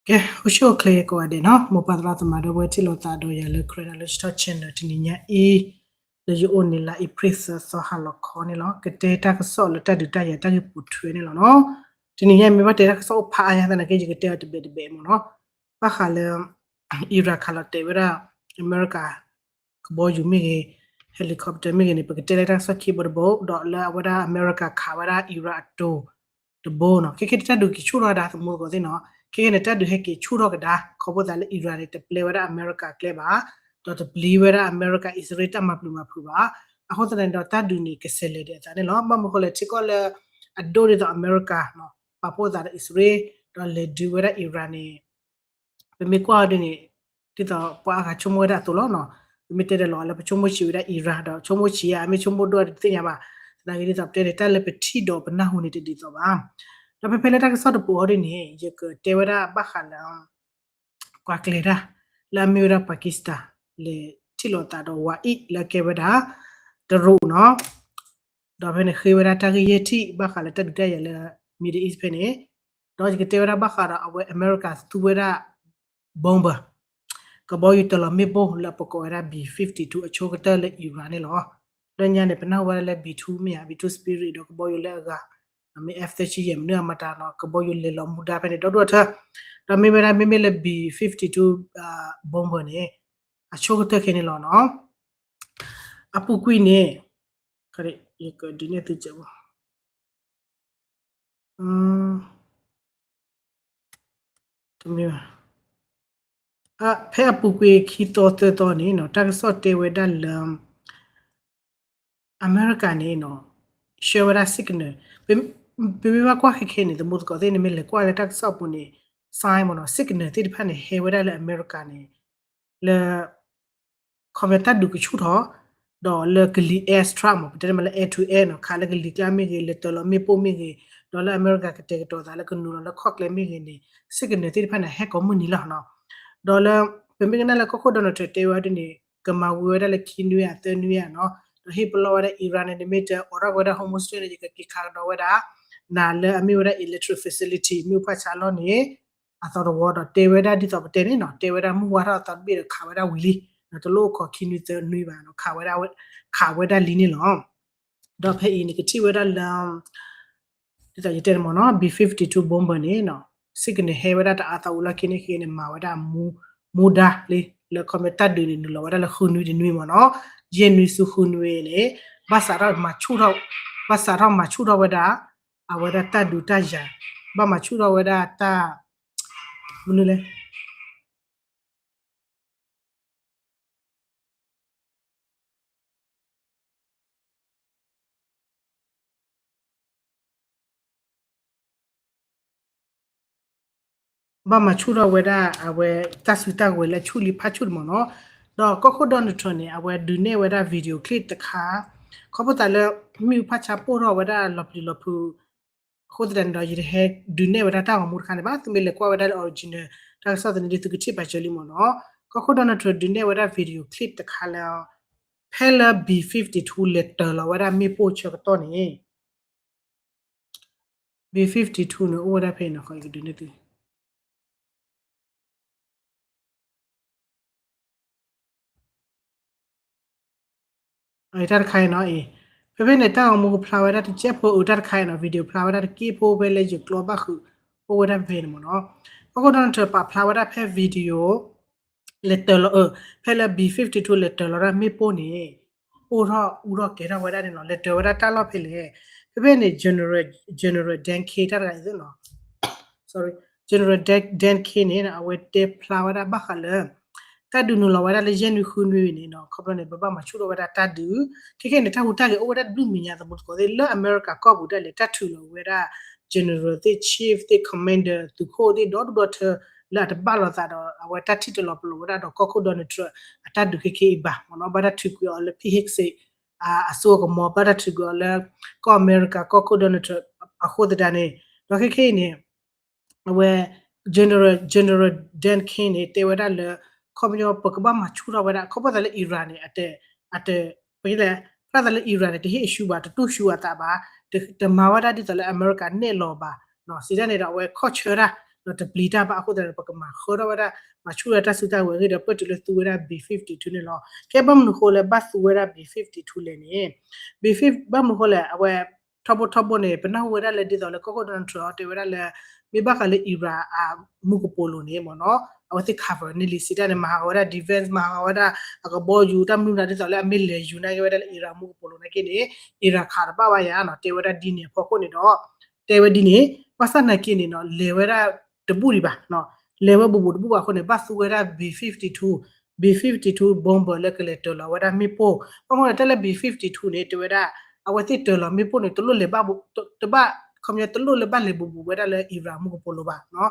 ကဲ အိၣ်ဆူၣ်အိၣ်ချ့ကိးဂၤဒဲးနီၤ, မိၢ်ပၢ်သရၣ်သမါဒီပုၢ်ဝဲၢ်ထံၣ်လိာ်သးဒီးယၤလၢ Karen Leadership Channel တနံၤညါအံၤ, လၢယအိၣ်န့ၣ်လၢ April သၢသီ ဟါလီၤခီန့ၣ်လီၤ. ကတဲတၢ်ကစီၣ်လၢတၢ်ဒုးတၢ်ယၤတၢ်ဂ့ၢ်ပိာ်ထွဲန့ၣ်လီၤနီၤ. တနံၤညါအံၤမ့ၢ်ဘၣ်တဲတၢ်ကစီၣ်အိၣ်ဖးအါညါသနာ်က့ ယကတဲအီၤတဘဲးတဘဲးမ့ၢ်နီၤ. ဘၣ်ဃးလၢ Iran ခးလီၤတဲာ်ဝဲဒၣ် အမဲရကၤ ကဘီယူၤမ့ၢ်ဂ့ၤ, helicopter မ့ၢ်ဂ့ၤန့ၣ် ပကတဲလၢတၢ်ကစီၣ်ခံဘိတဘိ, ဒီးလၢအဝဲဒၣ်အမဲရကၤခးဝဲဒၣ် Iran အတိၤတဘိနီၤ. ခဲခဲန့ၣ်တၢ်ဒုးက့ၤဆူၣ်ထီၣ်ဝဲဒၣ် သမူသကိးသ့ၣ်နီၤ. ခဲခဲန့ၣ် တၢ်ဒုးဟဲက့ၤဆူၣ်ထီၣ်ကဒါ ခီဖျိသးလၢ Iran န့ၣ် တပျဲဝဲဒၣ်အမဲရကၤကျဲဘၣ်, ဒီးတပျံၤဝဲဒၣ်အမဲရကၤအံၣ်စရ့လးတၢ်မၤပျံၤမၤဖုးဘၣ်. အဃိသတးန့ၣ်ဒီးတၢ်ဒုးန့ၣ် ကဆဲးလဲၤဒံးအသးန့ၣ်လီၤ. ဘၣ်မနုၤဃိလဲၣ် ထံကီၢ်လၢ အဒိဒ်သိးအမဲရကၤ ပာ်ဖှိၣ်သးဒီးအံၣ်စရ့လး ဒီးလဲၤဒုးဝဲဒၣ် Iran န့ၣ် ပမ့ၢ်ကွၢ်အီၤဒ်န့ၣ် ဒ်သိးပှၤအါဂၤဆိကမိၣ်ဝဲဒၣ်အသိးလီၤနီၤ. ပမ့ၢ်တဲတၢ်လီၤလၢပဆိကမိၣ်ဆံးဝဲဒၣ် Iran ဒီးဆိကမိၣ်ဆံးဧါ မ့ၢ်ဆိကမိၣ်ဒိၣ်ဧါတသ့ၣ်ညါဘၣ်. သနာ်က့ဒ်သိးပတဲန့ၣ် တၢ်လၢပထံၣ်ဒီးပနၢ်ဟူန့ၣ်တဒ်သိးဘၣ်. ဒီးဖဲဖဲလၢတၢ်ကစီၣ်တပိၤအီၤဒ်န့ၣ် ယကတဲဝဲဒၣ်ဘၣ်ဃးလၢ ပှၤကျဲၤတၢ် လၢအမ့ၢ်ဝဲဒၣ် Pakistan လဲၤထံၣ်လိာ်သးဒီးဝၤအံၣ်လၢအကဲဝဲဒၣ် တရူးနီၤ. ဒီးဖဲန့ၣ်ဃ့ဝဲဒၣ်တၢ်ဂ့ၢ်ယဲၢ်ထံၣ် ဘၣ်ဃးလၢတၢ်ဒုးတၢ်ယၤလၢ Middle East ဖဲန့ၣ်, ဒီးယကတဲဝဲဒၣ်ဘၣ်ဃးဒီးအဝဲအမဲရကၤသူဝဲဒၣ် bomber ကဘီယူၤတၢၤလီၤမ့ၣ်ပိၢ်လၢပကိးဝဲဒၣ် B fifty-two အဆိကတၢၢ်လၢ Iran န့ၣ်လီၤ. လၢညါန့ၣ် ပနၢ်ဟူဝဲဒၣ်လၢ B two မ့ၢ်ဧါ B two Spirit ဒီးကဘီယူၤလၢအဂၤ မ့ၢ် F thirty-seven မနုၤအမတၤနီၤ ကဘီယူၤလဲၤလီၤမူဒါဖဲန့ၣ် ဒီဒူၣ်အထၢ ဒီးမ့ၢ်ဝဲဒၣ် မ့မ့ၢ်လၢ B fifty-two bomber န့ၣ် အဆိကတၢၢ်ခဲန့ၣ်လီၤနီၤ. အပူၤကွံာ်န့ၣ် ယကဒုးနဲၣ်သုကၠးဘၣ် တမ့ၢ်ဘၣ် ဖဲအပူၤကွံာ်ခံသီသၢသီန့ၣ်နီၤ တၢ်ကစီၣ်တဲဝဲဒၣ်လၢ အမဲရကၤန့ၣ်နီၤ ဆှၢဝဲဒၣ် signal ပမ့ၢ်ဘၣ်ကွၢ်ခဲခဲန့ၣ် သမူသကိးသ့ၣ်န့ၣ် မ့ၢ်လဲၤကွၢ်လၢတၢ်ကစီၣ်အပူၤန့ၣ် sign မ့ၢ်နီၤ signal သ့ၣ်တဖၣ်န့ၣ် ဟဲဝဲဒၣ်လၢအမဲရကၤန့ၣ် လၢ ခီဖျိတၢ်ဒုးကဆူၣ်ထီၣ် ဒီးလၢကလံၤ air strike မ့ၢ် ပတဲမ့ၢ်လၢ air to air နီၤ ခးလၢကလံၤကျါမ့ၢ်ဂ့ၤ လဲၤတၢၤလီၤမ့ၣ်ပိၢ်မ့ၢ်ဂ့ၤ ဒီးလၢအမဲရကၤကတဲာ်ကတီၤသးလၢကနုာ်လီၤလၢခီၣ်ကျဲမ့ၢ်ဂ့ၤန့ၣ် signal သ့ၣ်တဖၣ်န့ၣ် ဟဲကိးမုၢ်နံၤလီၤနီၤ. ဒီးလၢ ပမ့ၢ်ကနၣ်လၢကီၢ်ခိၣ် Donald Trump တဲဝဲဒ်န့ၣ် ကမၤဝံၤဝဲဒၣ်လၢခံနွံဧါသၢနွံဧါနီၤ ဒီးဟ့ၣ်ပလီၢ်ဝဲဒၣ် Iran န့ၣ် နမ့ၢ်တအိးထီၣ်ဝဲဒၣ် Hormuz Strait န့ၣ် ယကက့ၤခးကဒီးဝဲဒၣ် နၤလၢအမ့ၢ်ဝဲဒၣ် electric facility မ့ၣ်အူဖးဆါလီၢ်န့ၣ် အသီတဝီဒီးတဲဝဲဒၣ်ဒ်သိးပတဲန့ၣ်နီၤ တဲဝဲဒၣ်မုၢ်ဝါထီၣ်အသီတဘ့ၣ်ဒီးခးဝဲဒၣ်ဝံၤလံ တလိၣ်အိၣ်ခိးခံနွံသၢနွံဘၣ် ခးဝဲဒၣ်လံန့ၣ်လီၤ. ဒီးဖဲအံၤန့ၣ် ကထံၣ်ဝဲဒၣ်လၢ ဒ်သိးယတဲန့ၣ်မ့ၢ်နီၤ B fifty-two bomber န့ၣ် signal ဟဲဝဲဒၣ်တအါသီဝံၤလီၢ်ခံန့ၣ် ခဲအံၤန့ၣ် မၤဝဲဒၣ်မူဒါလံ လၢခီဖျိတၢ်ဒုးန့ၣ် နုာ်လီၤဝဲဒၣ်လၢဃုနွံတနွံမ့ၢ်နီၤ ယဲၢ်နွံဆူဃုနွံန့ၣ် ဘၣ်စးထီၣ်မၤဆူၣ်ထီၣ် ဘၣ်စးထီၣ်မၤဆူၣ်ထီၣ်ဝဲဒၣ် အဝဲဒၣ်တၢ်ဒုးတၢ်ယၤ ဘၣ်မၤဆူၣ်ထီၣ်ဝဲဒၣ်တၢ် မနုၤလဲၣ် ဘၣ်မၤဆူၣ်ထီၣ်ဝဲဒၣ် အဝဲတၢ်စုတၢ်ကဝဲၤလၢဆူၣ်လံဖးဆူၣ်တမ့ၢ်နီၤ ဒီးကီၢ်ခိၣ် Donald Trump န့ၣ် အဝဲဒုးနဲၣ်ဝဲဒၣ် video clip တခါ ခီဖျိသးလၢ မ့ၣ်အူဖးဆါပိၢ်ထီၣ်ဝဲဒၣ်လီၤပျံၤလီၤဖုး အဃိသတးန့ၣ်ဒီး ယတဟဲဒုးနဲၣ်ဝဲဒၣ်တၢ်ဂီၤမူတခါန့ၣ်ဘၣ် သုမ့ၢ်လဲၤကွၢ်ဝဲဒၣ်လၢ original တၢ်ကစီၣ်သန့ၣ်ဒ်သုကထံၣ်ပာ်စၢၤလံမ့ၢ်နီၤ ကီၢ်ခိၣ် Donald Trump ဒုးနဲၣ်ဝဲဒၣ် video clip တခါလၢ ဖဲလၢ B fifty-two လဲၤတၢၤလီၤဝဲဒၣ်မ့ၣ်ပိၢ်ဆၢကတီၢ်န့ၣ် B fifty-two န့ၣ် အိၣ်ဝဲဒၣ်ဖဲအံၤနီၤ ယကဒုးနဲၣ်သု တၢ်တခါအံၤနီၤအံၤ ဖဲဖဲန့ၣ် တၢ်ဂီၤမူကဖျါဝဲဒၣ်တကဲဖိအတၢ်တခါအံၤနီၤ video ဖျါဝဲဒၣ်တကဲဖိဖဲလၢယကျိဘၣ်ဃုာ် အိၣ်ဝဲဒၣ်ဖဲဖဲန့ၣ်မ့ၢ်နီၤ ကီၢ်ခိၣ် Donald Trump ပာ်ဖျါဝဲဒၣ်ဖဲ video လဲၤတၢၤလီၤ ဖဲလၢ B fifty-two လဲၤတၢၤလီၤဒၣ်မ့ၣ်ပိၢ်န့ၣ် အိၣ်ထီၣ်အူထီၣ်ကဲၤထီၣ်ဝဲဒၣ်န့ၣ်လီၤ လဲၤတၢၤဝဲဒၣ်တၢ်လီၢ်ဖဲလဲၣ် ဖဲဖဲန့ၣ် General Dan K တၢ်တဂၤအံၤသ့ၣ်နီၤ General Dan K န့ၣ် အဝဲတဲဖျါဝဲဒၣ်ဘၣ်ဃးလၢ တၢ်ဒုးနုာ်လီၤဝဲဒၣ်လၢယဲၢ်နွံဃုနွံန့ၣ်နီၤ ခီဖျိန့ၣ် ပဘၣ်မၤဆူၣ်ထီၣ်ဝဲဒၣ်တၢ်ဒုး ခဲခဲန့ၣ် တၢ်ဟူးတၢ်ဂဲၤအိၣ်ဝဲဒၣ်တဘျုးမံၤညါ သမူသကိးသ့ၣ် လၢအမဲရကၤကီၢ်ပူၤဒၣ်လဲာ် တၢ်ထုးလီၤဝဲဒၣ် general သ့ၣ် chief သ့ၣ် commander သုးခိၣ်သ့ၣ်ဒီဒူၣ်ဒီထၢ လၢအတဘၣ်လိာ်သးဒီး အဝဲတၢ်ထံၣ်တလီၤပလိာ်ဝဲဒၣ်ဒီးကီၢ်ခိၣ် Donald Trump အတၢ်ဒုးခဲခဲအံၤဘၣ်မ့ၢ်နီၤ ဘၣ်တၢ်ထုးကွံာ်အီၤလၢ ဖံဟ့ၣ်ကစ့း အစိအကမီၤ ဘၣ်တၢ်ထုးကွံာ်အီၤလၢ ကီၢ်အမဲရကၤကီၢ်ခိၣ် Donald Trump အဃိသတးန့ၣ် ဒီးခဲခဲအံၤန့ၣ် အဝဲ General General Dan K န့ၣ် တဲဝဲဒၣ်လၢ ခီပညီပကဘၣ်မၤဆူၣ်ထီၣ်ဝဲဒၣ် ခီဖျိသးလၢ Iran န့ၣ် အတ အတ ပလဲၣ် ဖျါသးလၢ Iran န့ၣ် တဟ့ၣ်အရှုံးဘၣ် တတူၢ်ရှုံးအသးဘၣ် တမၤဝဲဒၣ်ဒ်သိးလၢအမဲရကၤနဲၣ်လီၤဘၣ် စံးတၢ်န့ၣ်ဒီး အဝဲခီၣ်ဆၢတၢ် ဒီးတပျံၤတၢ်ဘၣ်အဃိသတးဒီး ပကမၤဃၢထီၣ်ဝဲဒၣ် မၤဆူၣ်ဝဲဒၣ်တၢ်စုတၢ်ဝဲၤအဂ့ၢ်ဒီး ပၢၢ်တုၤလၢသူဝဲဒၣ် B fifty-two န့ၣ်လီၤ. ကဲဘၣ်မနုၤဃိလၢဘၣ်သူဝဲဒၣ် B fifty-two လဲၣ်န့ၣ်, B fifty ဘၣ်မနုၤဃိလဲၣ် အဝဲ ထီဘိထီဘိန့ၣ် ပနၢ်ဟူဝဲဒၣ်လၢဒ်သိးလၢကီၢ်ခိၣ် Donald Trump တဲဝဲဒၣ်လၢ မ့ၢ်ဘၣ်ဃးလၢ Iran အမူကပိာ်လိၤန့ၣ်မ့ၢ်နီၤ အဝဲသ့ၣ် cover န့ၢ်လံ စံးတၢ်န့ၣ် မၤဟးဂီၤဝဲဒၣ် defense မၤဟးဂီၤဝဲဒၣ် အကဘီယူၤတၢ်မနုၤနၤ ဒ်သိးလၢအမ့ၢ်လဲၤယူၤနာ်က့ဝဲဒၣ်လၢ Iran မူကပိာ်လိၤနာ်က့န့ၣ် Iran ခးတဘၣ်ဘၣ်ယၤနီၤ တဲဝဲဒၣ်ဒ်န့ၣ်အဖီခိၣ်န့ၣ်ဒီး တဲဝဲဒ်န့ၣ် ဘၣ်ဆၣ်နာ်က့န့ၣ်နီၤ လဲၤဝဲဒၣ်တဘူၣ်ဒံးဘၣ် လဲၤဝဲဘူးဘူးတဘူၣ်ဘၣ်အဃိန့ၣ် ဘၣ်သူဝဲဒၣ် B fifty-two, B fifty-two bomber လၢကလဲၤတၢၤလီၤဝဲဒၣ်မ့ၣ်ပိၢ် ဘၣ်မနုၤလဲၣ် တၢ်လၢ B fifty-two န့ၣ် တဲဝဲဒၣ် အဝဲသ့ၣ်တၢၤလီၤမ့ၣ်ပိၢ်န့ၣ် တလိၣ်လဲၤဘၣ် တဘၣ် ခီပညီ တလိၣ်လၢဘၣ်လဲၤဘူးဘူးဝဲဒၣ်လၢ Iran မူကပိာ်လိၤဘၣ်နီၤ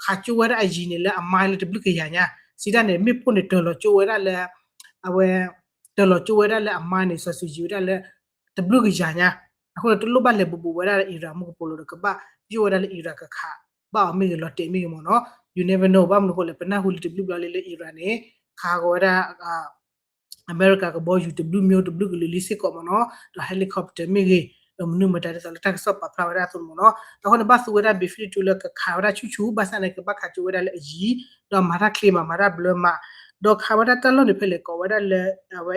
ခးကၠိဝဲဒၣ်အယံၤန့ၣ်လၢအ mile လၢတဘျုးကယၤညါ စံးတၢ်န့ၣ် မ့ၣ်ပိၢ်န့ၣ်တၢၤလီၤကၠိဝဲဒၣ်လၢ အဝဲ တၢၤလီၤကၠိဝဲဒၣ်လၢအ mile န့ၣ် စီၤစုၤယံၤဝဲဒၣ်လၢ တဘျုးကယၤညါ အဃိန့ၣ် တလိၣ်ဘၣ်လဲၤဘူးဘူးဝဲဒၣ်လၢ Iran မူကပိာ်လိၤဒီး ကဘၣ်ယိၣ်ဝဲဒၣ်လၢ Iran ကခးဘၣ်အီၤမ့ၢ်ဂ့ၤ လီၤတဲာ်မ့ၢ်ဂ့ၤမ့ၢ်နီၤ you never know ဘၣ်မနုၤဃိလဲၣ် ပနၢ်ဟူလံတဘျုးဘျီလံလၢ Iran န့ၣ် ခးဟးဂီၤဝဲဒၣ် အမဲရကၤကဘီယူၤတဘျုးမံၤတဘျုးကလုာ်လံစ့ၢ်ကီးမ့ၢ်နီၤ ဒီး helicopter မ့ၢ်ဂ့ၤ ဒီးမနုၤမတၤဒ်သိးလၢတၢ်ကစီၣ်ပာ်ဖျါဝဲဒၣ်အသိးမ့ၢ်နီၤ ဒီးအဃိန့ၣ် ဘၣ်သူဝဲဒၣ် B fifty-two လၢကခးဝဲဒၣ်ဆူၣ်ဆူၣ် ဘၣ်ဆၣ်န့ၣ် ကဘၣ်ခးကၠိဝဲဒၣ်လၢအယံၤ ဒီးမၤတၢ်ချ့မး မၤတၢ်ဘျၢမး ဒီးခးဝဲဒၣ်တၢ်လီၢ်န့ၣ်ဖဲလဲၣ် ကိးဝဲဒၣ်လၢ အဝဲ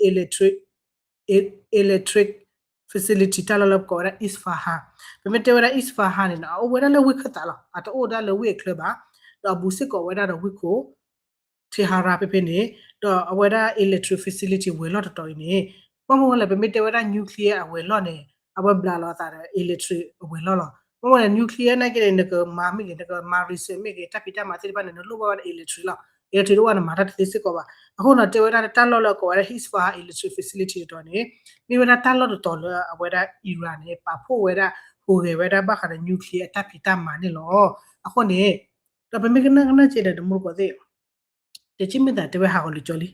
electric electric facility တၢ်လီၢ်လၢပကိးဝဲဒၣ် Isfahan ပမ့ၢ်တဲဝဲဒၣ် Isfahan န့ၣ်နီၤ အအိၣ်ဝဲဒၣ်လၢဝ့ၢ်ခၢၣ်သးလီၤ အတအိၣ်ဒၣ်လၢဝ့ၢ်အချၢဘၣ် ဒီးအဘူးစ့ၢ်ကီးဝဲဒၣ်ဒီးဝ့ၢ်ခိၣ် Tehran ဖဲဖဲန့ၣ် ဒီးအဝဲဒၣ် electric facility ဝဲၤလီၢ်တတီၤအံၤန့ၣ် ဘၣ်မနုၤလဲၣ် ပမ့ၢ်တဲဝဲဒၣ် nuclear အဝဲၤလီၢ်န့ၣ် အဝဲဘျးလီၤအသးဒီး electric အဝဲၤလီၢ်လီၤ ဘၣ်မနုၤလဲၣ် nuclear နာ်က့န့ၣ် နကမၤမ့ၢ်ဂ့ၤ နကမၤ research မ့ၢ်ဂ့ၤ တၢ်ဖံးတၢ်မၤသ့ၣ်တဖၣ်န့ၣ် နလိၣ်ဘၣ်ဝဲဒၣ် electric လီၤ electric တအိၣ်ဘၣ်န့ၣ် မၤတၢ်တသ့စ့ၢ်ကီးဘၣ် အဃိန့ၣ် တဲဝဲဒၣ်တၢ်လီၢ်လၢအကိးဝဲဒၣ် Isfahan electric facility တတီၤန့ၣ် မ့ၢ်ဝဲဒၣ်တၢ်လီၢ်တတီၤလၢအဝဲဒၣ် Iran န့ၣ် ပာ်ဖှိၣ်ဝဲဒၣ် ဟူးဂဲၤဝဲဒၣ်ဘၣ်ဃးဒီး nuclear အတၢ်ဖံးတၢ်မၤန့ၣ်လီၤ အဃိန့ၣ် ဒီးပမ့ၢ်ကနၣ်ကနၣ်က့ဒီး တမူတကိးသ့ၣ် တဆံမ့ၢ်သးတဲဝဲဟးဂီၤလၢာ်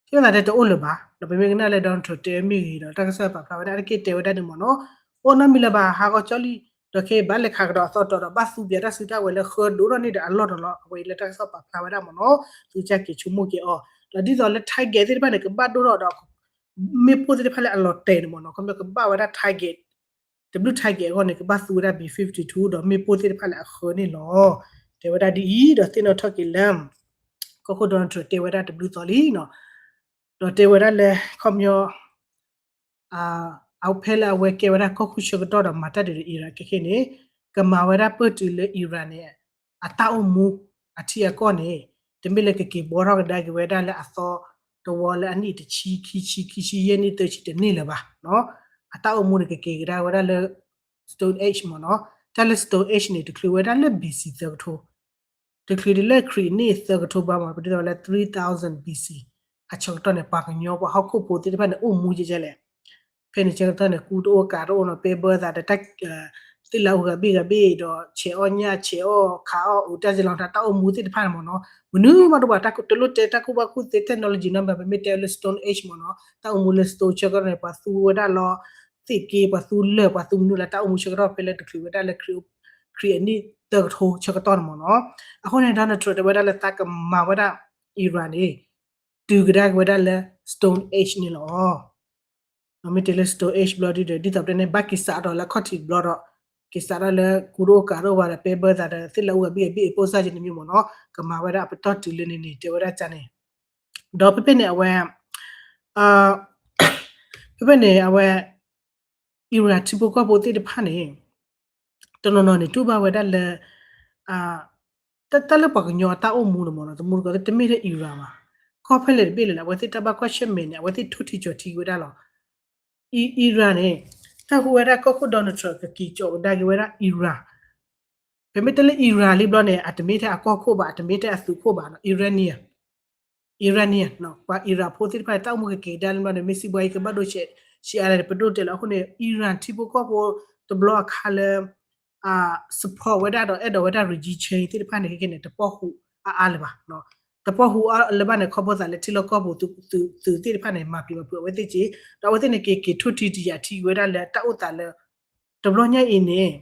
ကၠီလံ ဆံမ့ၢ်သးတဲတအိၣ်လၢၤဘၣ် ဒီးပမ့ၢ်ကနၣ်လၢ Donald Trump တဲမ့ၢ်ဂ့ၤဒီး တၢ်ကစီၣ်ပာ်ဖျါဝဲဒၣ် အတက့ၢ်တဲဝဲဒၣ်န့ၣ်မ့ၢ်နီၤ အိၣ်နီတမံၤလၢၤဘၣ် ဟးဂီၤကၠီလံ ဒီးခဲအံၤဘၣ်လဲၤခးကဒီးအသီတီၤဒီး ဘၣ်သူပၠးတၢ်စုတၢ်ဝဲၤလၢဃၢဒိၣ်ထီၣ်န့ၢ်ဒီးအလီၢ်တလီၢ် အဝဲအံၤလၢတၢ်ကစီၣ်ပာ်ဖျါဝဲဒၣ်မ့ၢ်နီၤ သုကစၢ်က့ၤဆိကမိၣ်က့ၤအီၤ ဒီးဒ်သိးလၢ target သ့ၣ်တဖၣ်န့ၣ် ကဘၣ်ဒိၣ်ထီၣ်ဒီး မ့ၣ်ပိၢ်သ့ၣ်တဖၣ်လၢအလီၤတဲာ်န့ၣ်မ့ၢ်နီၤ ခီဖျိကဘၣ်ဝဲဒၣ် target တဘျုး target အဂီၢ်န့ၣ် ကဘၣ်သူဝဲဒၣ် B fifty-two ဒီးမ့ၣ်ပိၢ်သ့ၣ်တဖၣ်လၢအဃၢန့ၣ်လီၤ တဲဝဲဒၣ်ဒ်အံၤ ဒီးသ့ၣ်နီၣ်ထီၣ်က့ၤလၢ ကီၢ်ခိၣ် Donald Trump တဲဝဲဒၣ်တဘျုးသီလံနီၤ ဒီးတဲဝဲဒၣ်လၢ ခီပညီ အဖဲလၢအဝဲကဲဝဲဒၣ်ကီၢ်ခိၣ်ဆၢကတီၢ်ဒီးမၤတၢ်ဒုးဒီး Iran ခဲခဲန့ၣ် ကမၤဝဲဒၣ်ပၢၢ်တုၤလၢ Iran န့ၣ် အတၢ်အိၣ်မူအထံအကီၢ်န့ၣ် တမ့ၢ်လၢကက့ၤဘှီထီၣ်ကဒါက့ၤဝဲဒၣ်လၢအသီတဝီလၢအနံၣ်တဆံ ခံဆံ ခံဆံယဲၢ်နံၣ်သၢဆံတန့ၢ်လၢၤဘၣ်နီၤ အတၢ်အိၣ်မူန့ၣ် ကက့ၤကဒါဝဲဒၣ်လၢ Stone Age မ့ၢ်နီၤ တၢ်လၢ Stone Age န့ၣ် တချုးဝဲဒၣ်လၢ B C သၢကထိ တချုးဒ်လၢခရံာ်အနံၣ်သၢကထိဘၣ်မ့ၢ် ပဒ်သိးလၢ three thousand B C အဆၢကတီၢ်န့ၣ် ပှၤကညီပှၤဟီၣ်ခိၣ်ဖိသ့ၣ်တဖၣ်န့ၣ် အိၣ်မူကဲကဲလဲၣ် ဖဲန့ၣ်ဆၢကတီၢ်န့ၣ် ကူတအိၣ်ကၤတအိၣ်နီၤ ပဲဘၢသးဒီးတၢ် သ့ၣ်လၢအူဂၤဘ့ၣ်ဂၤဘ့ၣ်ဒီး ဆဲးအီၣ်ညၣ်ဆဲးအီၣ်ခးအီၣ် အိၣ်တၢ်စ့လီၤတၢ် တၢ်အိၣ်မူသ့ၣ်တဖၣ်န့ၣ်မ့ၢ်နီၤ မနုၤမးတအိၣ်ဘၣ် တၢ်တလိၣ်တဲတၢ်ကူၣ်ဘၣ်ကူၣ်သ့ technology နီၤ မ့ၢ်ပမ့ၢ်တဲလၢ Stone Age မ့ၢ်နီၤ တၢ်အိၣ်မူလၢ Stone ဆၢကတီၢ်န့ၣ် ပှၤသူဝဲဒၣ်လီၤ သ့ၣ်က့ ပှၤသူလၢၢ် ပှၤသူမနုၤလၢတၢ်အိၣ်မူဆၢကတီၢ်ဖဲလၢတချုးဝဲဒၣ်လၢ ခရံာ်အနံၣ်သၢကထိဆၢကတီၢ်န့ၣ်မ့ၢ်နီၤ အဃိန့ၣ် Donald Trump တဲဝဲဒၣ်လၢသးကမၤဝဲဒၣ် Iran န့ၣ် တုၤကဒါက့ၤဝဲဒၣ်လၢ Stone Age န့ၣ်လီၤ မ့ၢ်တဲလၢ Stone Age ဘျီဒုဒီး ဒ်သိးပတဲန့ၣ် ဘၣ်က့ၤစးထီၣ်လၢအခီၣ်ထံးတဘျီဒီး က့ၤစးထီၣ်လၢကူတအိၣ်ကၤတအိၣ်ဘၣ်ဒီး ပဲဘၢသးဒီး သ့ၣ်လၢအူဂၤဘ့ၣ်ဂၤဘ့ၣ် အပိၢ်စၢ်က့န့ၣ်မ့ၢ်နီၤ ကမၤဝဲဒၣ်အပတီၢ်တုၤလၢန့ၣ်န့ၣ် တဲဝဲဒၣ်ကန့ၣ် ဒီးဖဲဖဲန့ၣ်အဝဲ ဖဲဖဲန့ၣ်အဝဲ Iran ထံဖိကီၢ်ဖိသ့ၣ်တဖၣ်န့ၣ် တနီၤနီၤန့ၣ် တူၢ်ဘၣ်ဝဲဒၣ်လၢ တၢ်လၢပှၤကညီအတၢ်အိၣ်မူန့ၣ်မ့ၢ်နီၤ တမူတကိးသ့ၣ်တမ့ၢ်ထဲ Iran ဘၣ် ကီၢ်ဖဲလဲၣ်တဘ့ၣ်လဲၣ် အဝဲသ့ၣ်တၢ်ဘၣ်ကွၢ်ဆၢၣ်မဲာ်န့ၣ် အဝဲသ့ၣ်ထိၣ်ထံကၠီၤထံဝဲဒၣ်လီၤ Iran န့ၣ် တၢ်ဟူဝဲဒၣ်ကီၢ်ခိၣ် Donald Trump ကက့ၤကၠီၤကဒါက့ၤဝဲဒၣ် Iran ပမ့ၢ်တဲလၢ Iran လံဘျီန့ၣ် အတမ့ၢ်ထဲအကီၢ်ခိၣ်ဘၣ် အတမ့ၢ်ထဲအသုးခိၣ်ဘၣ်နီၤ Iranian Iranian ပှၤ Iran ဖိသ့ၣ်တဖၣ်န့ၣ် တၢ်အိၣ်မူကက့ၤကဒါလံဘျီန့ၣ် မ့ၢ်စံးဘှါအံၤကဘၣ်ဒိဆဲး ဆံးအါလဲၣ်န့ၣ် ပဒိၣ်တဲလီၤ အဃိန့ၣ် Iran ထံဖိကီၢ်ဖိတဘျီအခါလၢ support ဝဲဒၣ်ဒီးအဲၣ်ဒိးဝဲဒၣ် regime change သ့ၣ်တဖၣ်န့ၣ် ခဲခဲန့ၣ် တပီၢ်ဟူအါအါလၢၤဘၣ် တပီၢ်ဟူအါလၢၤဘၣ်န့ၣ် ခီဖျိသးလၢထံလီၢ်ကီၢ်ပူၤသုးသ့ၣ်တဖၣ်န့ၣ် မၤပျံၤမၤဖုးအဝဲသ့ၣ်က့ ဒီးအဝဲသ့ၣ်န့ၣ် က့ၤက့ၤထိၣ်ထံတယၤထံဝဲဒၣ်လၢတၢ်အိၣ်သးလၢ တဘျီညါအံၤန့ၣ်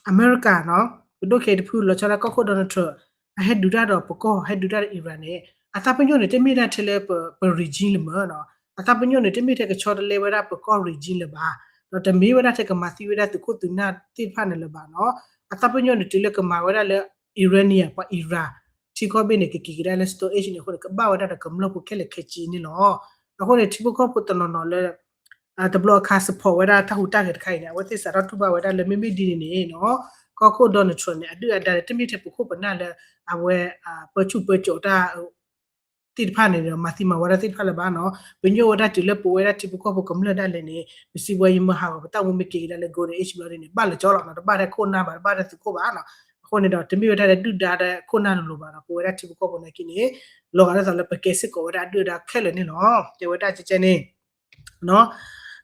အမဲရကၤနီၤ ပဒိၣ်ခဲအံၤတဖုလီၤဆီဒၣ်ကီၢ်ခိၣ် Donald Trump အဟဲဒုးတၢ်ဒီးပကီၢ် ဟဲဒုးတၢ်ဒီး Iran န့ၣ် အသးပညိၣ်န့ၣ် တမ့ၢ်ဒၣ်ထဲလၢပ regime လၢၤမ့ၢ်နီၤ အသးပညိၣ်န့ၣ် တမ့ၢ်ထဲကဆီတလဲဝဲဒၣ်ပကီၢ် regime လၢၤဘၣ် ဒီးတမ့ၢ်ဝဲဒၣ်ထဲကမၤသံဝဲဒၣ်သုးခိၣ်သုးနၢ်သ့ၣ်တဖၣ်န့ၣ်လၢၤဘၣ်နီၤ အသးပညိၣ်န့ၣ် တုၤလၢကမၤဝဲဒၣ်လၢ uranium ပှၤ Iran ထံကီၢ်ဘ့ၣ်န့ၣ် ကက့ၤကဒါလၢ Stone Age န့ၣ်အဃိန့ၣ် ကဘၣ်ဝဲဒၣ်ဒီးကမျၢၢ်ဖိခဲလၢာ်ခဲဆ့န့ၣ်လီၤ. အဃိန့ၣ် ထံဖိကီၢ်ဖိတနီၤနီၤလၢ တဘျီအခါ support ဝဲဒၣ်တၢ်ဟူးတၢ်ဂဲၤတခါအံၤန့ၣ် အဝဲသ့ၣ်စးထီၣ်တူၢ်ဘၣ်ဝဲဒၣ်လၢမ့မ့ၢ်ဒ်န့ၣ်န့ၣ်နီၤ ကီၢ်ခိၣ် Donald Trump န့ၣ် အဒုၣ်အဒါန့ၣ် တမ့ၢ်ထဲပခိၣ်ပနၢ်လၢ အဝဲ ပၢဆူၣ်ပၢစိးတၢ် သ့ၣ်တဖၣ်န့ၣ်ဒီး မၤသံမၤဝီတၢ်သ့ၣ်တဖၣ်လၢၤဘၣ်နီၤ. ပညိၣ်ဝဲဒၣ်တုၤလၢပဝဲဒၣ်ထံဖိကီၢ်ဖိကမျၢၢ်ဒၣ်လဲာ်န့ၣ် ပစံးဝဲယမၤဟးဂီၤပတၢ်မူမ့ၢ်က့ၤကဒါလၢ Golden Age ဘျီဒ်န့ၣ် ဘၣ်လီၤဆီလီၤနီၤ, တဘၣ်ထဲခိၣ်နၢ်ဘၣ် တဘၣ်ထဲသုးခိၣ်ဘၣ်နီၤ. အဃိန့ၣ်ဒီး တမ့ၢ်ဝဲဒၣ်လၢဒုၣ်ဒါဒီးခိၣ်နၢ်လိၤလိၤဘၣ်ဒီး ပဝဲဒၣ်ထံဖိကီၢ်ဖိနာ်က့န့ၣ် လီၤဂာ်ဒ်သိးလၢပကဲစ့ၢ်ကီးဝဲဒၣ်အဒုၣ်အဒါခဲလၢာ်န့ၣ်လီၤ. တဲဝဲဒၣ်ကဲကဲန့ၣ်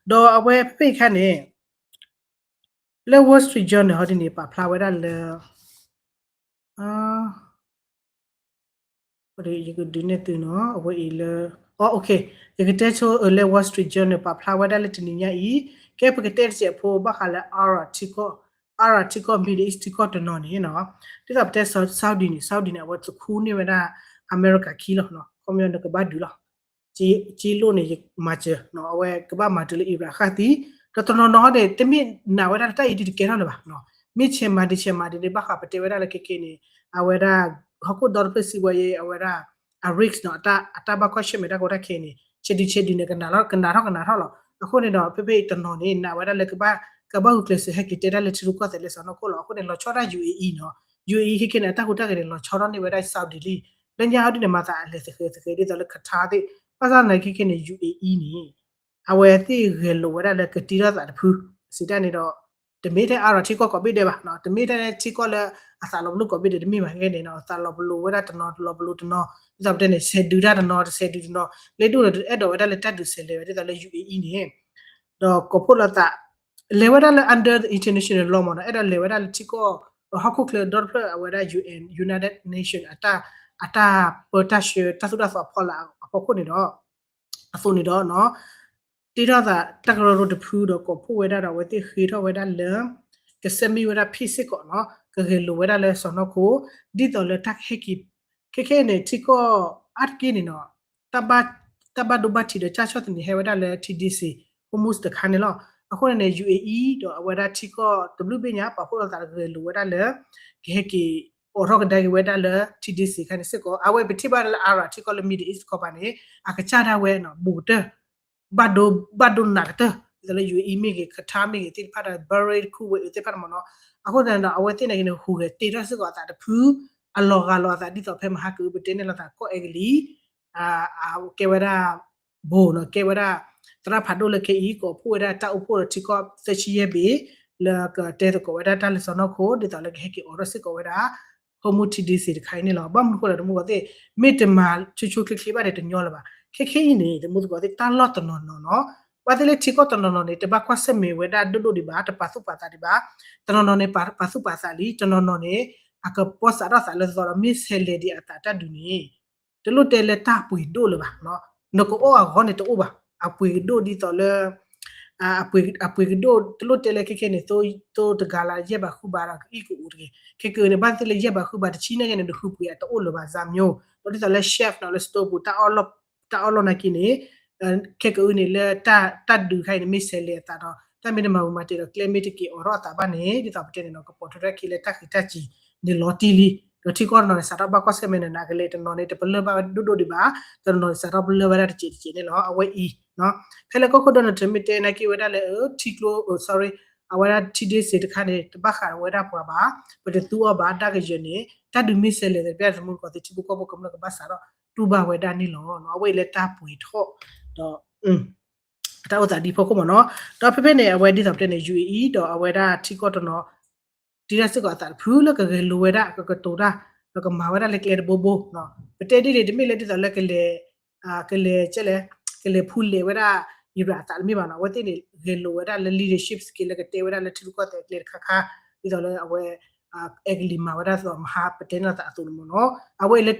ဒီးအဝဲဖဲဖဲအခါန့ၣ် လၢ Wall Street Journal ဟီဒ်န့ၣ် ပာ်ဖျါဝဲဒၣ်လၢ ယကဒုးနဲၣ်သုနီၤ အဝဲအံၤလၢ ယကတဲဆိလၢ Wall Street Journal ပာ်ဖျါဝဲဒၣ်လၢတနံၤညါအံၤ ကဲပကတဲတစဲးဖိဘၣ်ဃးလၢ Arak ထံကီၢ် Arak ထံကီၢ် Middle East ထံကီၢ်တနီၤန့ၣ်နီၤ ဒ်သိးပတဲ Saudi န့ၣ် Saudi န့ၣ် အဝဲသခူန့ၢ်ဝဲဒၣ် အမဲရကၤခံလီၤ ခီပညီနကဘၣ်ဒုးလီၤ က့လိၣ်န့ၣ် ယမၤစၢၤ အဝဲကဘၣ်မၤတုၤလၢ Iran အဃၢ်သံ ဒီးတနီၤနီၤဟီန့ၣ် တမ့ၢ်နာ်ဝဲဒၣ်လၢတၢ်အံၤဒ်တကဲထီၣ်လၢၤဘၣ် မ့ၢ်ဆဲးမၤဒ်ဆဲးမၤဒ်န့ၣ် ဘၣ်ဃးပတဲဝဲဒၣ်လၢခဲက့န့ၣ် အဝဲဒၣ် ဟီၣ်ခိၣ်ဒီတဖျၢၣ်စံးဝဲအဝဲဒၣ် အ risk နီၤ အတၢ်ဘၣ်ကွၢ်ဆၢၣ်မဲာ်တၢ်ကီတၢ်ခဲန့ၣ် ဆဲးဒုးဆဲးဒုးန့ၣ် ကနၣ်ထီၣ်ကနၣ်ထီၣ်လီၤ. အဃိန့ၣ်ဒီး ဖဲဖဲအံၤတနီၤန့ၣ် နာ်ဝဲဒၣ်လၢ ကဘၣ်ဂုာ်ကျဲးစၢးဟဲက့ၤတဲတၢ်လၢထံရူၢ်ကီၢ်သဲးလၢစီၤနီၢ်ခိၣ်လီၤ. အဃိန့ၣ် လီၤဆီဒၣ် ယူၣ်အ့အံၤ နီၤ ယူၣ်အ့အံၤ ခဲက့န့ၣ် အတၢ်ဟူးတၢ်ဂဲၤန့ၣ် လီၤဆီထီၣ်န့ၢ်ဝဲဒၣ် Saudi လံ လၢညါဟီဒ်န့ၣ် မၤသးအလဲၤသဃဲၤသဃဲၤဒ်သိးလၢ Qatar သ့ၣ် ဘၣ်ဆၣ်သနာ်က့ခဲက့န့ၣ် ယူၣ်အ့အံၤ န့ၣ် အဝဲသ့ၣ်ဂဲၤလိာ်ဝဲဒၣ်လၢကတံထီၣ်သးတဖု စံးတၢ်န့ၣ်ဒီး တမ့ၢ်ထဲ Arak ထံကီၢ်ကိးဘ့ၣ်ဒဲးဘၣ် တမ့ၢ်ထဲထံကီၢ်လၢအသးလီၤပလိာ်ကိးဘ့ၣ်ဒဲး တမ့ၢ်ဘၣ်ခဲက့န့ၣ် သးလီၤပလိာ်ဝဲဒၣ်တနီၤ တလီၤပလိာ်တနီၤ ဒ်သိးပတဲန့ၣ် ဆဲးဒုးတၢ်တနီၤ တဆဲးဒုးတနီၤ လၢဒ်န့ၣ် အဲၣ်ဒိးဝဲဒၣ်လၢတၢ်ဒုးဆဲးလဲၤဝဲဒ်သိးလၢ ယူၣ်အ့အံၤ န့ၣ် ဒီးကိးဖှိၣ်လိာ်သး လဲၤဝဲဒၣ်လၢ under the international law မ့ၢ်နီၤ အဲၣ်ဒိးလဲၤဝဲဒၣ်လၢထံကီၢ် ဟီၣ်ခိၣ်ချၢဒီတဖျၢၣ်အဝဲဒၣ် ယူၣ်အ့ၣ် United Nation အတၢ် အတၢ်ပၢတၢ်ဆှၢတၢ်သိၣ်တၢ်သီအဖီလာ်အဖီခိၣ်န့ၣ်ဒီး အသိးန့ၣ်ဒီး တ့ထီၣ်သးတၢ်ကရၢကရိတဖုဒီး ကိးဖှိၣ်ဝဲဒၣ်ဒီး အဝဲသ့ၣ်ဃ့ထီၣ်ဝဲဒၣ်လၢ ကဆဲးမံဝဲဒၣ်ဖ့ၣ်စ့ၢ်ကီးနီၤ ကဂဲၤလိာ်ဝဲဒၣ်လၢစီၤနီၢ်ခိၣ် ဒ်သိးလၢတၢ်ကဟဲက့ၤ ခဲခဲန့ၣ် ထံကီၢ်အါတက့ၢ်န့ၣ်နီၤ တၢ်ဘၣ်ဒိဘၣ်ထံးဒီး ကၢ်ဆီၣ်သနံးဟဲဝဲဒၣ်လၢ ထံဒ့စ့ၣ် Hormuz တခါန့ၣ်လီၤ. အဃိန့ၣ်န့ၣ် ယူၣ်အ့အံၤ ဒီးအဝဲဒၣ်ထံကီၢ်တဘျုးဘ့ၣ်ညါ ပာ်ဖှိၣ်လိာ်သးဂဲၤလိာ်ဝဲဒၣ်လၢ ကဟဲက့ၤအိးထီၣ်ကဒါက့ၤဝဲဒၣ်လၢ ထံဒ့စ့ၣ်ခါန့ၣ်စ့ၢ်ကီး အဝဲပထံၣ်ဘၣ်လၢ Arak ထံကီၢ်လၢ Middle East တခီပၤန့ၣ် အကစၢ်ဒၣ်ဝဲ ဘူးကတၢၢ် ဘၣ်ဒိ ဘၣ်ဒိနးကတၢၢ် ဒ်သိးလၢ ယူၣ်အ့အံၤ မ့ၢ်ဂ့ၤ Qatar မ့ၢ်ဂ့ၤ သ့ၣ်တဖၣ်ဒီး Bahrain Kuwait သ့ၣ်တဖၣ်န့ၣ်မ့ၢ်နီၤ အဃိသတးန့ၣ်ဒီး အဝဲသ့ၣ်နာ်က့န့ၣ် ဟူးဂဲၤတ့ထီၣ်စ့ၢ်ကီးအသးတဖု အလီၤဂာ်လီၤအသး ဒ်သိးဖဲမဟါကအုပတဲန့ၣ်လီၤသး ကီၢ်အဲကလံး ကဲဝဲဒၣ် ဘိၣ်နီၤ ကဲဝဲဒၣ် သရၣ်ဖးဒိၣ်လၢခဲအံၤ ကိးဖှိၣ်ဝဲဒၣ်တၢ်အိၣ်ဖှိၣ်ဒီးထံကီၢ်သၢဆံယဲၢ်ဘ့ၣ် လၢကတဲသကိးဝဲဒၣ်တၢ်လၢစီၤနီၢ်ခိၣ် ဒ်သိးလၢကဟဲက့ၤအိးထီၣ်စ့ၢ်ကီးဝဲဒၣ် Hormuz ထံဒ့စ့ၣ်တခါအံၤန့ၣ်လီၤ. ဘၣ်မနုၤဃိလဲၣ် တမူသကိးသ့ၣ် မ့ၢ်တမၤဆိဆိချ့ချ့ဘၣ်န့ၣ် တညီလၢၤဘၣ်. ခဲခဲအံၤန့ၣ် တမူသကိးသ့ၣ် တၢ်လီၢ်တနီၤနီၤနီၤ ဘၣ်သ့ၣ်လၢထံကီၢ်တနီၤနီၤန့ၣ် တဘၣ်ကွၢ်ဆၢၣ်မဲာ်ဝဲဒၣ်ဒိၣ်ဒိၣ်ဒံးဘၣ် တပာ်သူၣ်ပာ်သးဒံးဘၣ် တနီၤနီၤန့ၣ် ပာ်သူၣ်ပာ်သးလံ တနီၤနီၤန့ၣ် အကပီၢ်စးထီၣ်သးလၢသီဒီး မ့ၢ်ဆဲးလဲၤဒံးအသးတၢ်ဒုးန့ၣ် တလိၣ်တဲလၢတၢ်ပှ့ၤဒိၣ်လၢၤဘၣ် နကအိၣ်အဂီၢ်န့ၣ်တအိၣ်ဘၣ် အပှ့ၤကဒိၣ်ဒ်သိးလၢ အပှ့ၤကဒိၣ် တလိၣ်တဲလၢခဲခဲန့ၣ် သိတဂၤလၢယဲၢ်ဘးဃုဘးဒီးကအံၣ်ကအိၣ်တဂ့ၤ ခဲကနံၣ်န့ၣ် ဘၣ်သ့ၣ်လၢယဲၢ်ဘးဃုဘးတဆံနာ်က့န့ၣ် နဃုပှ့ၤအတအိၣ်လၢၤဘၣ် စၢ်မျိၤ ဒီးဒ်သိးလၢ chef နီၤ လၢ stove ပူၤ တၢ်အီၣ်လီၢ်နာ်က့န့ၣ် ခဲကအုန့ၣ် လၢတၢ်ဒုးတခါအံၤန့ၣ် မ့ၢ်ဆဲးလဲၤအသးဒီး တၢ်မ့ၢ်တမၤဝံၤမၤတဲာ်ဒီးကျဲမ့ၢ်တက့ၤအိးထီၣ်အသးဘၣ်န့ၣ် ဒ်သိးပတဲန့ၣ်နီၤ ကပိာ်ထွဲထီၣ်အခံလၢတၢ်ဃံးတၢ်စံၤန့ၣ်လီၤတံၢ်လံ ဒီးထံကီၢ်တနီၤန့ၣ် စးထီၣ်ဘၣ်ကွၢ်ဆၢၣ်မဲာ်န့ၣ် နကလဲၤတနီၤန့ၣ် တပလၢၢ်ဘၣ်ဝဲဒိၣ်ဒိၣ်ဒံးဘၣ် တနီၤန့ၣ်စးထီၣ်ပလၢၢ်ဝဲဒၣ်တစဲးတစဲးန့ၣ်လီၤ အဝဲအံၤ ဖဲလၢကီၢ်ခိၣ် Donald Trump မ့ၢ်တဲနာ်က့ဝဲဒၣ်လၢ ထံကျိ sorry အဝဲဒၣ်ထံဒ့စ့ၣ်တခါန့ၣ် တဘၣ်ဃးဝဲဒၣ်ပှၤဘၣ် ပတသူအီၤဘၣ် ဒၣ်ကယၢၤန့ၣ် တၢ်ဒုးမ့ၢ်ဆဲးလဲၤသပျၢ်သမူတကီးသ့ၣ် ထံဖိကီၢ်ဖိကမျၢၢ်ကဘၣ်စးထီၣ်တူၢ်ဘၣ်ဝဲဒၣ်န့ၣ်လီၤ အဝဲအံၤလၢတၢ်ပှ့ၤထီၣ်ဒီး တၢ်အိၣ်သးဒ်ဖီခိၣ်မ့ၢ်နီၤ ဒီးဖဲဖဲန့ၣ် အဝဲဒ်သိးပတဲန့ၣ် ယူၣ်အ့အံၤ ဒီးအဝဲဒၣ်ထံကီၢ်တနီၤ တ့ထီၣ်စ့ၢ်ကီးအသးတဖုလၢကဂဲၤလိာ်ဝဲဒၣ် ကကတိၤတၢ် ဒီးကမၤဝဲဒၣ်လၢကျဲတဘိဘိ ပတဲဒ်န့ၣ် တမ့ၢ်လၢဒ်သိးလၢကလဲၤ ကလဲၤ ကလဲၤဖူလဲၤဝဲဒၣ် Iran အသးတမ့ၢ်ဘၣ်နီၤ အဝဲသ့ၣ်န့ၣ် ဂဲၤလိာ်ဝဲဒၣ်လၢ leadership skill လၢကတဲဝဲဒၣ်လၢထံရူၢ်ကီၢ်သဲးအကျဲတခါခါ ဒ်သိးလၢအဝဲ အဲကလံးမၤဝဲဒၣ်သိးမဟါပတဲန့ၣ်လီၤသးအသိးန့ၣ်မ့ၢ်နီၤ အဝဲအံၤလၢ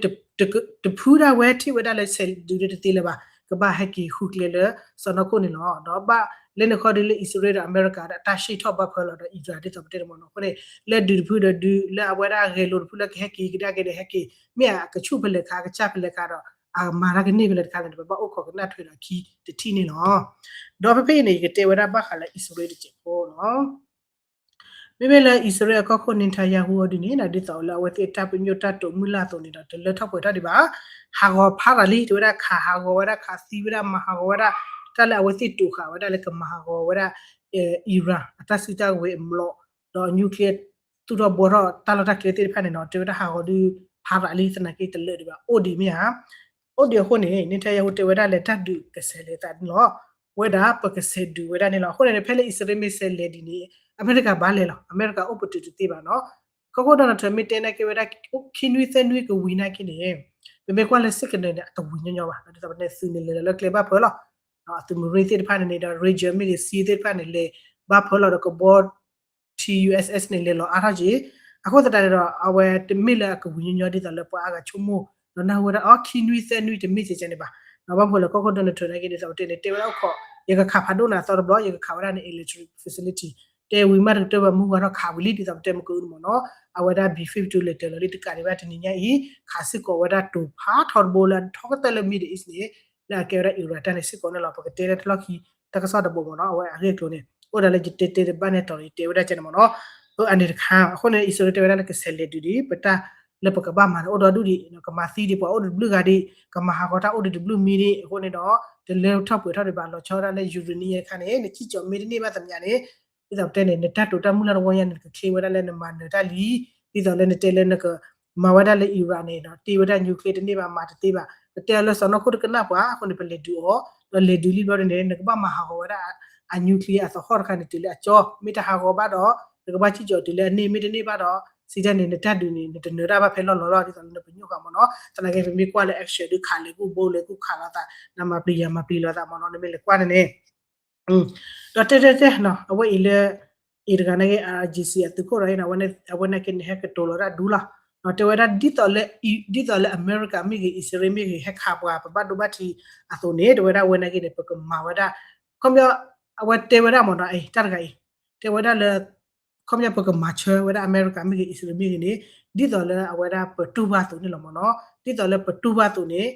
တဖုဒၣ်ဝဲထံၣ်ဝဲဒၣ်လၢဆဲးဒုးတသ့လၢၤဘၣ် ကဘၣ်ဟဲက့ၤဃုကျဲလၢစီၤနီၢ်ခိၣ်န့ၣ်လီၤ ဒီးဘၣ်လၢန့ၣ်ဃီဒီးလၢအံၣ်စရ့လးဒီး အမဲရကၤဒီး တၢ်ဆံၣ်ထီၣ်ဘၣ်ဖၢလီၤဒီး Iran ဒ်သိးပတဲန့ၣ်မ့ၢ်နီၤ အဃိန့ၣ် လၢဒုးတဖုဒီးဒုး လၢအဝဲဒၣ်ဂဲၤလိာ်တဖုလၢကဟဲက့ၤကဒါက့ၤဒီးဟဲက့ၤ မ့ၢ်အကဆူၣ်ဖဲလဲၣ်ခါ ကစၢ်ဖဲလဲၣ်ခါဒီး အမၤတၢ်ကန့ၢ်ဖဲလဲၣ်တခါန့ၣ် ပဘၣ်အိၣ်ခိးကနၣ်ထွဲဒီးအခံတထံၣ်န့ၣ်လီၤ ဒီးဖဲဖဲအံၤန့ၣ် ယကတဲဝဲဒၣ်ဘၣ်ဃးလၢအံၣ်စရ့လးတစဲးဖိလီၤ မ့မ့ၢ်လၢအံၣ်စရ့လးအကီၢ်ခိၣ် Netanyahu အီၤဒ်န့ၣ် ဒ်သိးလၢအဝဲသ့ၣ်အတၢ်ပညိၣ်တၢ်တိာ်မုၢ်လၢ်အသိးန့ၣ်ဒီး တလၢထီၣ်ပှဲၤထီၣ်ဒံးဘၣ်. ဟးဂီၤဖးရၤလံ တဲဝဲဒၣ် ခးဟးဂီၤဝဲဒၣ် ခးသံဝဲဒၣ် မၤဟးဂီၤဝဲဒၣ် တၢ်လၢအဝဲသ့ၣ်တိာ်ဃာ်ဝဲဒၣ်လၢကမၤဟးဂီၤဝဲဒၣ် Iran အတၢ်စုတၢ်ကဝဲၤအမျိာ် ဒီး nuclear သူၣ်ထီၣ်ဘှီထီၣ်တၢ်လီၢ်တၢ်ကျဲသ့ၣ်တဖၣ်န့ၣ်နီၤ တဲဝဲဒၣ်ဟးဂီၤဒုး ဖးရၤလံ သနာ်က့တလၢာ်ဒံးဘၣ် အိၣ်ဒံးမ့ၢ်ဧါ. အိၣ်ဒံးအဃိန့ၣ် Netanyahu တဲဝဲဒၣ်လၢတၢ်ဒုးကဆဲးလဲၤသးန့ၣ်လီၤ. ဝဲဒၣ်ပကဆဲးဒုးဝဲဒၣ်န့ၣ်လီၤ. အဃိန့ၣ် ဖဲလၢအံၣ်စရ့လးမ့ၢ်ဆဲးလဲၤဒ်န့ၣ် အမဲရကၤဘၣ်လဲၤလီၤ. အမဲရကၤအိၣ်ပတုာ်တသ့ဘၣ်နီၤ. ကီၢ်ခိၣ် Donald Trump မ့ၢ်တဲနာ်က့ဝဲဒၣ် ခံနွံသၢနွံကဝံၤနာ်က့န့ၣ် ပမ့ၢ်ကွၢ်လၢ signal န့ၣ် အတဝံၤညီညီဘၣ်. ဒ်သိးပတဲန့ၣ် သုးန့ၣ်လဲၤလီၤလၢကျဲဘၣ်ဖၢလီၤ. သုးမုၢ်ရ့ၣ်သ့ၣ်တဖၣ်န့ၣ်န့ၣ်ဒီး Ranger မ့ၢ်ဂ့ၤ Sea သ့ၣ်တဖၣ်န့ၣ် လဲၤဘၣ်ဖၢလီၤဒီးကဘီ T U S S န့ၣ် လဲၤလီၤအါထီၣ်က့ၤ. အဃိသတးန့ၣ်ဒီး အဝဲတမ့ၢ်လၢအကဝံၤညီညီဒ်သိးလၢပှၤအါဂၤဆိကမိၣ် ဒီးနၢ်ဟူဝဲဒၣ် အီ ခံနွံသၢနွံတမ့ၢ်ကဲကဲန့ၣ်ဘၣ်. ဘၣ်မနုၤလဲၣ် ကီၢ်ခိၣ် Donald Trump နာ်က့ ဒ်သိးပတဲန့ၣ် တဲဝဲဒၣ်အိၣ်ခိး ယကခးဖးဒိၣ်နၤအသီတဘျီ ယကခးဝဲဒၣ်န့ၣ် electric facility တဲဝံၤမးတကတၢၢ်ဘၣ် မုၢ်ဝါထီၣ်ခးဝံၤလံ ဒ်သိးပတဲမုၢ်ကနံၤမ့ၢ်နီၤ. အဝဲဒၣ် B fifty two လဲၤတၢၤလီၤလံတကးဒံးဘၣ်တနံၤညါအံၤ ခးစ့ၢ်ကီးဝဲဒၣ်တိၤဖးထီတဘိလၢအထီကတၢၢ်လၢ Middle East န့ၣ် လၢအကဲဝဲဒၣ် Iran တၢ်န့ၣ်စ့ၢ်ကီးန့ၣ်လီၤ. ပကတဲလၢတၢ်လီၢ်ခံ တၢ်ကစီၣ်တဘိမ့ၢ်နီၤ အဝဲအဂ့ၢ်အကျိၤန့ၣ် အိၣ်ဒၣ်လၢယတဲတဲတဘၣ်န့ၣ်တီၤ ယတဲဝဲဒၣ်ကဲန့ၣ်မ့ၢ်နီၤ. အန့ၣ်တခါ အဃိန့ၣ် အံၣ်စရ့လးတဲဝဲဒၣ်လၢကဆဲးလဲၤဒုးဒံး ပတၢ်လၢပကဘၣ်မၤန့ၣ် အိၣ်ဒီဒူၣ်ဒံး ကမၤသံဒံးပှၤအိၣ်ဒံးတဘျုးဂၤဒံး ကမၤဟးဂီၤတၢ်အိၣ်ဒံးတဘျုးမံၤဒံး အဃိန့ၣ်ဒီး တလၢထီၣ်ပှဲၤထီၣ်ဒံးဘၣ် လီၤဆီဒၣ်လၢ uranium တခါန့ၣ် နစံၣ်ကၠီၤမ့ၢ်တန့ၢ်ဘၣ်သ့ၣ်ညါန့ၣ် ဒ်သိးပတဲန့ၣ် နတၢ်တိာ်တၢ်မုၢ်လၢ်တဝီညါန့ၣ် နကချ့ဝဲဒၣ်လၢနမၤနၢၤတၢ်လံ ဒ်သိးလၢနတဲလၢနကမၤဝဲဒၣ်လၢ Iran န့ၣ်ဒီး တ့ဝဲဒၣ် nuclear တန့ၢ်ဘၣ် မၤတသ့ဘၣ် ပတဲအီၤလၢစီၤနီၢ်ခိၣ်တကနၣ်ပှၤ အဃိန့ၣ် ပလဲၤဒုးအီၤ ဒီးလဲၤဒုးလံဘျီဒ်န့ၣ် နကဘၣ်မၤဟးဂီၤဝဲဒၣ် အ nuclear အသဟီၣ်တခါန့ၣ် တုၤလၢအကၠီ မ့ၢ်တဟးဂီၤဘၣ်ဒီး နကဘၣ်စံၣ်ကၠီၤတုၤလၢအန့ၢ် မ့ၢ်တန့ၢ်ဘၣ်ဒီး စံးတၢ်န့ၣ် နတၢ်ဒုးန့ၣ် နတနၢၤတၢ်ဘၣ်ဖဲလီၢ်လီၤလီၤ ဒ်သိးလၢနပညိၣ်ဃာ်မ့ၢ်နီၤ. သနာ်က့ ပမ့ၢ်ကွၢ်လၢ action ဒုးခးလဲၤကူၣ်ဘိလဲၤကူၣ်ခးလိာ်သး နမၤပျံၤယၤမၤပျံၤလိာ်သးမ့ၢ်နီၤ နမ့ၢ်လဲၤကွၢ်န့ၣ်န့ၣ် ဒီးတဲတဲတဲ အဝဲအံၤလၢ အံၤတဂၤနာ်က့ R G C အသုးခိၣ်ဒီး အဝဲနာ်က့န့ၣ် ဟဲကတိၤလီၤတၢ်ဒူလီၤ. တဲဝဲဒၣ် ဒ်သိးလၢအမဲရကၤမ့ၢ်ဂ့ၤ အံၣ်စရ့လးမ့ၢ်ဂ့ၤ ဟဲခးပှၤ ပဘၣ်ဒိဘၣ်ထံးအသိးန့ၣ် တဲဝဲဒၣ်ဝဲနာ်က့န့ၣ် ပကမၤဝဲဒၣ် ခီပညီ အဝဲတဲဝဲဒၣ်မ့ၢ်နီၤ တၢ်တဂၤအံၤ တဲဝဲဒၣ်လၢ ခီပညီပကမၤဆၢဝဲဒၣ်အမဲရကၤမ့ၢ်ဂ့ၤ အံၣ်စရ့လးမ့ၢ်ဂ့ၤန့ၣ် ဒ်သိးလၢအဝဲဒၣ်ပတူၢ်ဘၣ်အသိးန့ၣ်လီၤမ့ၢ်နီၤ. ဒ်သိးလၢပတူၢ်ဘၣ်အသိးန့ၣ်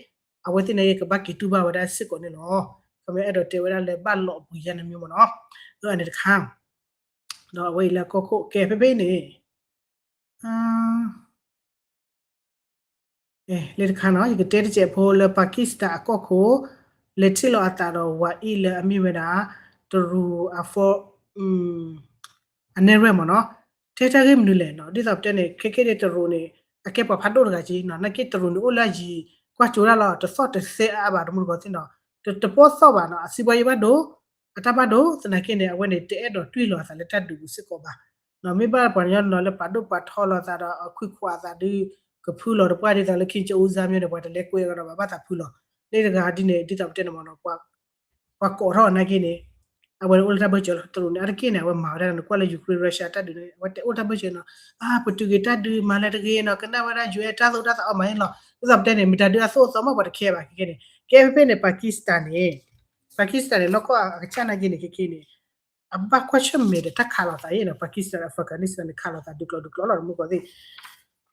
အဝဲသ့ၣ်နာ်က့ကဘၣ်က့ၤတူၢ်ဘၣ်ဝဲဒၣ်စ့ၢ်ကီးန့ၣ်လီၤ. ခီပညီအဲၣ်ဒိးတဲဝဲဒၣ်လၢဘၣ်လီၤဘှံးယါနမ့ၢ်မ့ၢ်နီၤ. အန့ၣ်တခါ ဒီးအဝဲအံၤလၢအကီၢ်ခိၣ်ကဲဖဲဖဲအံၤန့ၣ် လၢတခါနီၤ ယကတဲတစဲးဖိလၢ Pakistan အကီၢ်ခိၣ် လဲၤထံၣ်လီၤအသးဒီးဝၤအံၤလၢအမ့ၢ်ဝဲဒၣ် တရူးအ အနဲၣ်ရွဲၣ်မ့ၢ်နီၤ. ထဲတၢ်ဂ့ၢ်မနုၤလဲၣ်နီၤ ဒ်သိးပတဲန့ၣ် ခဲကဲန့ၣ်တရူးန့ၣ် အကဲပှၤဖးဒိၣ်တဂၤက့နီၤ နာ်က့တရူးန့ၣ်အိၣ်လၢအယံၤ ကွၢ်ကၠိဒၣ်လီၤ တသီၣ်တသဲအါဘၣ် တမူတကိးသ့ၣ်နီၤ တပီၢ်သီၣ်ဘၣ်နီၤ အစီးပွားရေးဘၣ်ဒိ အတၢ်ဘၣ်ဒိ သနာ်က့န့ၣ် အဝဲန့ၣ် တအဲၣ်ဒိးတွံၢ်လီၤအသးလၢတၢ်ဒုးပူၤစ့ၢ်ကီးဘၣ် မ့ၢ်ဘၣ်ပှၤကညီနီၤလၢပာ်ဒိၣ်ပာ်ထီလီၤသးဒီး အခွံခွးအသးဒုး ကဖုလီၤတပှၢ်ဒ်သိးလၢ Kim Jong Un စါမျိုးန့ၣ် ပှၤတလဲၤကွဲးအီၤဒီးဘၣ်သးဖုလီၤ လၢတဂၤဒ်န့ၣ် ဒ်သိးပတဲန့ၣ်မ့ၢ်နီၤ ပှၤကိးထီၣ်အနာ်က့န့ၣ် အဝဲအိၣ်လၢတၢ်ဘၢၣ်စၢၤလီၤ တရူးန့ၣ် အါတက့ၢ်န့ၣ် အဝဲမၤဝဲဒၣ် နကွၢ်လၢ Ukraine Russia တၢ်ဒုးန့ၣ် အဝဲတအိၣ်တၢ်ဘၢၣ်စၢၤနီၤ အါ ပတုာ်က့ၤတၢ်ဒုးမၤလၢတဂ့ၤနီၤ ကနၣ်ဝဲဒၣ် ယူၢ်အဲၣ် တၢ်သိၣ်တၢ်သီအီၣ်မးန့ၣ်လီၤ ဒ်သိးပတဲန့ၣ် မတၤဒုးအသိၣ်အသီမ့ၢ်ပှၤတခဲဘၣ်ခဲကဲန့ၣ် ကဲဖဲဖဲန့ၣ် Pakistan န့ၣ် Pakistan န့ၣ် နီၢ်ကီၢ်အကစၢ်နာ်က့န့ၣ် ခဲကဲန့ၣ် အဘၣ်ကွၢ်ဆၢၣ်မဲာ်ဒီးတၢ်ခးလိာ်သးအံၤနီၤ Pakistan Afghanistan န့ၣ် ခးလိာ်သးဒုးကျိၤဒုးကျိၤလီၤ တမူတကိးသ့ၣ်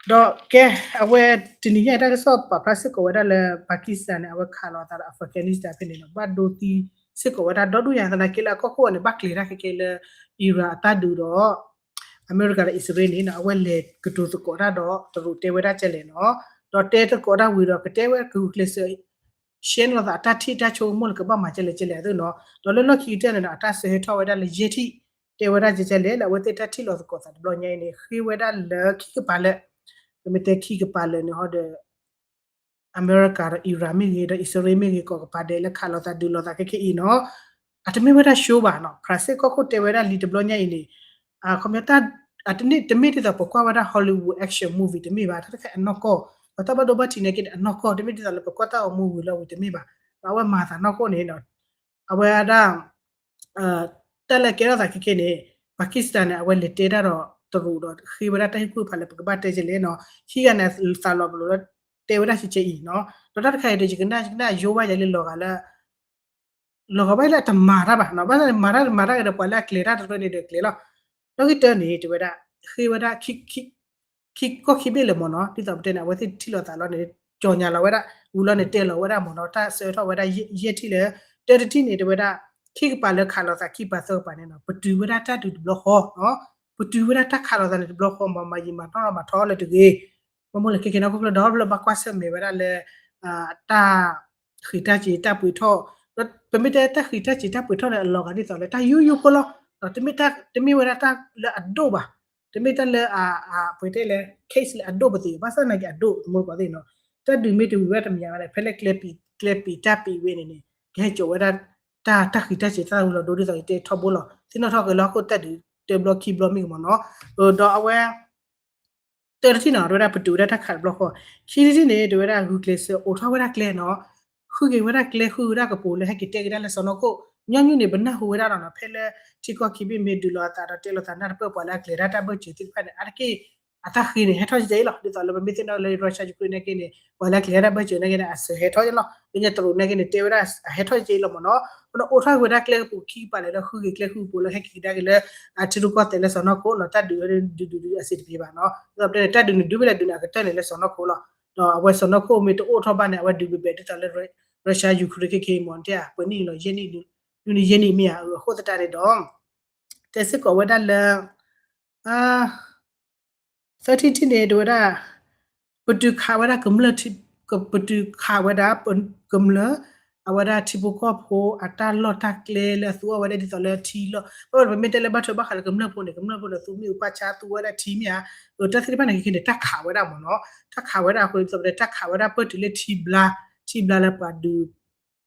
ဒီးကဲ အဝဲတနံၤညါအံၤတၢ်ကစီၣ်ပာ်ဖျါစ့ၢ်ကီးဝဲဒၣ်လၢ Pakistan န့ၣ် အဝဲခးလိာ်သးဒီး Afghanistan ဖဲန့ၣ်နီၤ ဘၣ်ဒိသံစ့ၢ်ကီးဝဲဒၣ်ဒီဒူၣ်ညါ သနာ်က့လၢအကီၢ်ခိၣ်န့ၣ် ဘၣ်ကျဲၤတၢ်ခဲကဲလၢ Iran အတၢ်ဒုးဒီး အမဲရကၤဒီးအံၣ်စရ့လးန့ၣ်နီၤ အဝဲလဲၤကတိၤသကိးတၢ်ဒီးတရူးတဲဝဲဒၣ်ကဲလဲၣ်နီၤ ဒီးတဲသကိးတၢ်ဝံၤဒီး ကတဲဝဲကဂုာ်ကျဲးစၢး ရှဲန့ၣ်လိာ်သးအတၢ်ထံၣ်တၢ်ဆိကမိၣ်လၢကဘၣ်မၤကဲလဲၣ်ကဲလဲၣ်အသိးနီၤ ဒီးလၢလီၢ်ခံကတၢၢ်န့ၣ်ဒီး အတၢ်ဆၢဟဲထီၣ်ဝဲဒၣ်လၢယဲၢ်ထံၣ် တဲဝဲဒၣ်ကဲလဲၣ်လၢအဝဲသ့ၣ်တၢ်ထံၣ်လိာ်သကိးသးတဘျီညါအံၤန့ၣ် ဃ့ဝဲဒၣ်လၢခံကပၤလၢာ် ပမ့ၢ်တဲခံကပၤလၢာ်န့ၣ်ဟီဒီး အမဲရကၤဒီး Iran မ့ၢ်ဂ့ၤ ဒီးအံၣ်စရ့လးမ့ၢ်ဂ့ၤ ကိးကပၤဒဲးလၢခးလိာ်သးဒုးလိာ်သးခဲကဲအံၤနီၤ အတမ့ၢ်ဝဲဒၣ် show ဘၣ်နီၤ ဖရၣ်စ့ၣ်ကီၢ်ခိၣ်တဲဝဲဒၣ်လံတဘျီညါအံၤန့ၣ် ခီပညီ တမ့ၢ်ဒ်သိးပကွၢ်ဝဲဒၣ် Hollywood action movie တမ့ၢ်ဘၣ် တၢ်တခါအနီၢ်ကီၢ် ပတၢ်ဘၣ်ဒိဘၣ်ထံးနာ်က့န့ၣ် အနီၢ်ကီၢ် တမ့ၢ်ဒ်သိးလၢပကွၢ်တၢ်အီၤ movie လၢအဝံၤတမ့ၢ်ဘၣ် အဝဲမၤသးနီၢ်ခိၣ်န့ၣ် အဝဲဒၣ် တၢ်လၢကဲထီၣ်သးခဲကဲန့ၣ် Pakistan န့ၣ် အဝဲလဲၤတဲတၢ်ဒီးတရူးဒီးဃ့ဝဲဒၣ်တၢ်ဟ့ၣ်ကူၣ်ဖးလၢပကဘၣ်တဲကဲလဲၣ်နီၤ ခံဂၤန့ၣ်သးလီၤပလိာ်လၢတဲဝဲဒၣ်ကဲကဲအံၤနီၤ ဒီးတၢ်တခါအံၤဒီး ယကနၣ်ယကနၣ်ယိဘၣ်ယၤလၢလီၤဂာ်လၢ လီၤဂာ်ဘၣ်လၢအတမၤတၢ်ဘၣ်နီၤ ဘၣ်ဆၣ်န့ၣ် မၤတၢ်မၤတၢ်က့ၤဒီးပှၤလၢအကျဲၤတၢ်တရၢန့ၣ်ဒီးကျဲၤလီၤ ဒီးဂ့ၢ်တၢန့ၣ် တဲဝဲဒၣ် ဃ့ဝဲဒၣ် ခံကီၢ်ခံဘ့ၣ်လၢာ်မ့ၢ်နီၤ ဒ်သိးပတဲန့ၣ် အဝဲသ့ၣ်ထံၣ်လိာ်သးလီၤန့ၣ် ကၠီၤညါလီၤဝဲဒၣ် ဝံၤလီၤန့ၣ် တဲလီၤဝဲဒၣ်မ့ၢ်နီၤ တၢ်ဆၢထီၣ်ဝဲဒၣ်ယဲၢ်ထံၣ်လၢ တၢတထံၣ်န့ၣ် တဲဝဲဒၣ် ခံကပၤလၢခးလိာ်သးခံပၤသၢကပၤန့ၣ်နီၤ ပတုာ်ဝဲဒၣ်တၢ်ဒုးတဘျီဃီနီၤ ပတုၤဝဲဒၣ်တၢ်ခးလိာ်သးန့ၣ်တဘျီဃီ မၤမၤယံာ်မၤနီၣ်မၤထီလၢတဂ့ၤ, ဘၣ်မနုၤလဲၣ် ခဲကနံၣ်အံၤ ဟီၣ်ခိၣ်ချၢဒီဖျၢၣ်ဘၣ်ကွၢ်ဆၢၣ်မဲာ်ဝဲဒၣ်လၢ တၢ်ဃံးတၢ်စ့ၤတၢ်ပှ့ၤထီၣ်, ဒီးပမ့ၢ်တဲတၢ်ဃံးတၢ်စ့ၤတၢ်ပှ့ၤထီၣ်န့ၣ် အလီၤဂာ်ဒ်သိးလၢတၢ်ယူယူဖိလီၤ. ဒီးတမ့ၢ်ဝဲဒၣ်တၢ်လၢအဒိၣ်ဘၣ်, တမ့ၢ်တၢ်လၢ ပတဲလဲၣ် case လၢအဒိၣ်ပသ့ၣ် ဘၣ်ဆၣ်သနာ်က့အဒိၣ် တမူတကိးသ့ၣ်နီၤ, တၢ်ဒုးမ့ၢ်တဝံၤဝဲတမံၤဝဲဒၣ် ဖဲလၢကျဲပံာ်တၢ်ပံာ်ဝဲန့ၣ်န့ၣ် ကဟဲစိာ်ဝဲဒၣ် တၢ်ဃံးတၢ်စ့ၤတၢ်သၣ်ဝံၤလီၤဒိ ဒ်သိးယတဲထီဘိလီၤ. သ့ၣ်နီၣ်ထီၣ်က့ၤလၢဟီၣ်ခိၣ်တၢ်ဒုးတဘျီခံဘျီမ့ၢ်ကမီၤနီၤ, ဒီးအဝဲ တၢ်တထံၣ်နီၤ တဲဝဲဒၣ်ပတုၤဝဲဒၣ်တၢ်ခးတဘျီဃီ, ခံထံၣ်တထံၣ်န့ၣ် တဲဝဲဒၣ်ဂုာ်ကျဲးစၢးအိးထီၣ်ဝဲဒၣ်ကျဲနီၤ, ဃုက့ၤဝဲဒၣ်ကျဲ ဃုက့ၤဝဲဒၣ်ကပိာ်လၢဟဲက့ၤတဲက့ၤဒၣ်လၢစီၢ်နီၤခိၣ်, ညီနုၢ်န့ၣ် ပနၢ်ဟူဝဲဒၣ်နီၤ ဖဲလၢထံကီၢ်ခံဘ့ၣ်မ့ၢ်ဒုးလိာ်အသးဒီးတဲလိာ်သးနၢ်တပၢၢ်ပှၤလၢအကျဲၤတၢ်တၢ်ဘၢၣ်စၢၤသ့ၣ်တဖၣ်န့ၣ် အါတက့ၢ် အတၢ်ဃ့န့ၣ် ဟဲထီၣ်ကဲအံၤလီၤ. ဒ်သိးလၢပမ့ၢ်သ့ၣ်နီၣ်လၢ Russia Ukraine နာ်က့န့ၣ် ပှၤလၢအကျဲၤတၢ်တၢ်ဘၢၣ်စၢၤနာ်က့န့ၣ် အစၢၤဟဲထီၣ်လီၤ. လၢညါတရူးနာ်က့န့ၣ် တဲဝဲဒၣ်အဟဲထီၣ်ကဲအံၤလီၤမ့ၢ်နီၤ, အဃိန့ၣ်အိးထီၣ်က့ၤဝဲဒၣ်ကျဲကပူၤခံကပၤလဲၣ်လၢဃုက့ၤကျဲဃုကပိာ်လၢဟဲက့ၤကဒါက့ၤလၢ ထံရူၢ်ကီၢ်သဲးလၢစီၢ်နီၤခိၣ်နီၤ, တၢ်ဒုးဝဲဒၣ်ဒုးဒုးဒုးအဆင်တပြေဘၣ်နီၤ, ဒီးပတဲန့ၣ် တၢ်ဒုးန့ၣ်ဒုးဝဲလဲၣ်ဒုးန့ၣ် အကတၢၢ်န့ၣ်လၢစီၢ်နီၤခိၣ်လီၤ. ဒီးအဝဲစီၢ်နီၤခိၣ်မ့ၢ်တအိၣ်ထီၣ်ဘၣ်န့ၣ် အဝဲဒုးဘဲဘဲဒ်သိးလၢ Russia Ukraine ခဲခဲအံၤမ့ၢ်တဲ ပှဲၤနံၣ်လီၤ ယဲၢ်နံၣ် ဒုးန့ၣ်ယဲၢ်နံၣ်မ့ၢ်ဧါ, အဃိသတးန့ၣ်ဒီး တဲစ့ၢ်ကီးဝဲဒၣ်လၢ သၢထံၣ်တထံၣ်န့ၣ် တဲဝဲဒၣ် ပတုၤခးဝဲဒၣ်ကမျၢၢ်, ပတုၤခးဝဲဒၣ် ကမျၢၢ် အဝဲဒၣ်ထံဖိကီၢ်ဖိအတၢ်လီၢ်တၢ်ကျဲလၢအသူအီၣ်ဝဲဒၣ်ဒ်သိးလၢထံလီၢ်, ဘၣ်မ့ၢ်တဲလၢဘၣ်ထွဲဘၣ်ဃးလၢကမျၢၢ်ဖိန့ၣ် ကမျၢၢ်ဖိန့ၣ် သူမ့ၣ်အူပၣ်ဆါသူဝဲဒၣ်ထံမ့ၢ်ဧါ, တၢ်သ့ၣ်တဖၣ်န့ၣ် ခဲခဲန့ၣ် တၢ်ခးဝဲဒၣ်မ့ၢ်နီၤ, တၢ်ခးဝဲဒၣ်အဃိ ဒ်သိးပတဲတၢ်ခးဝဲဒၣ်ပၢၢ်တုၤလၢထံဘျါ, ထံဘျါလၢပှၤဒုး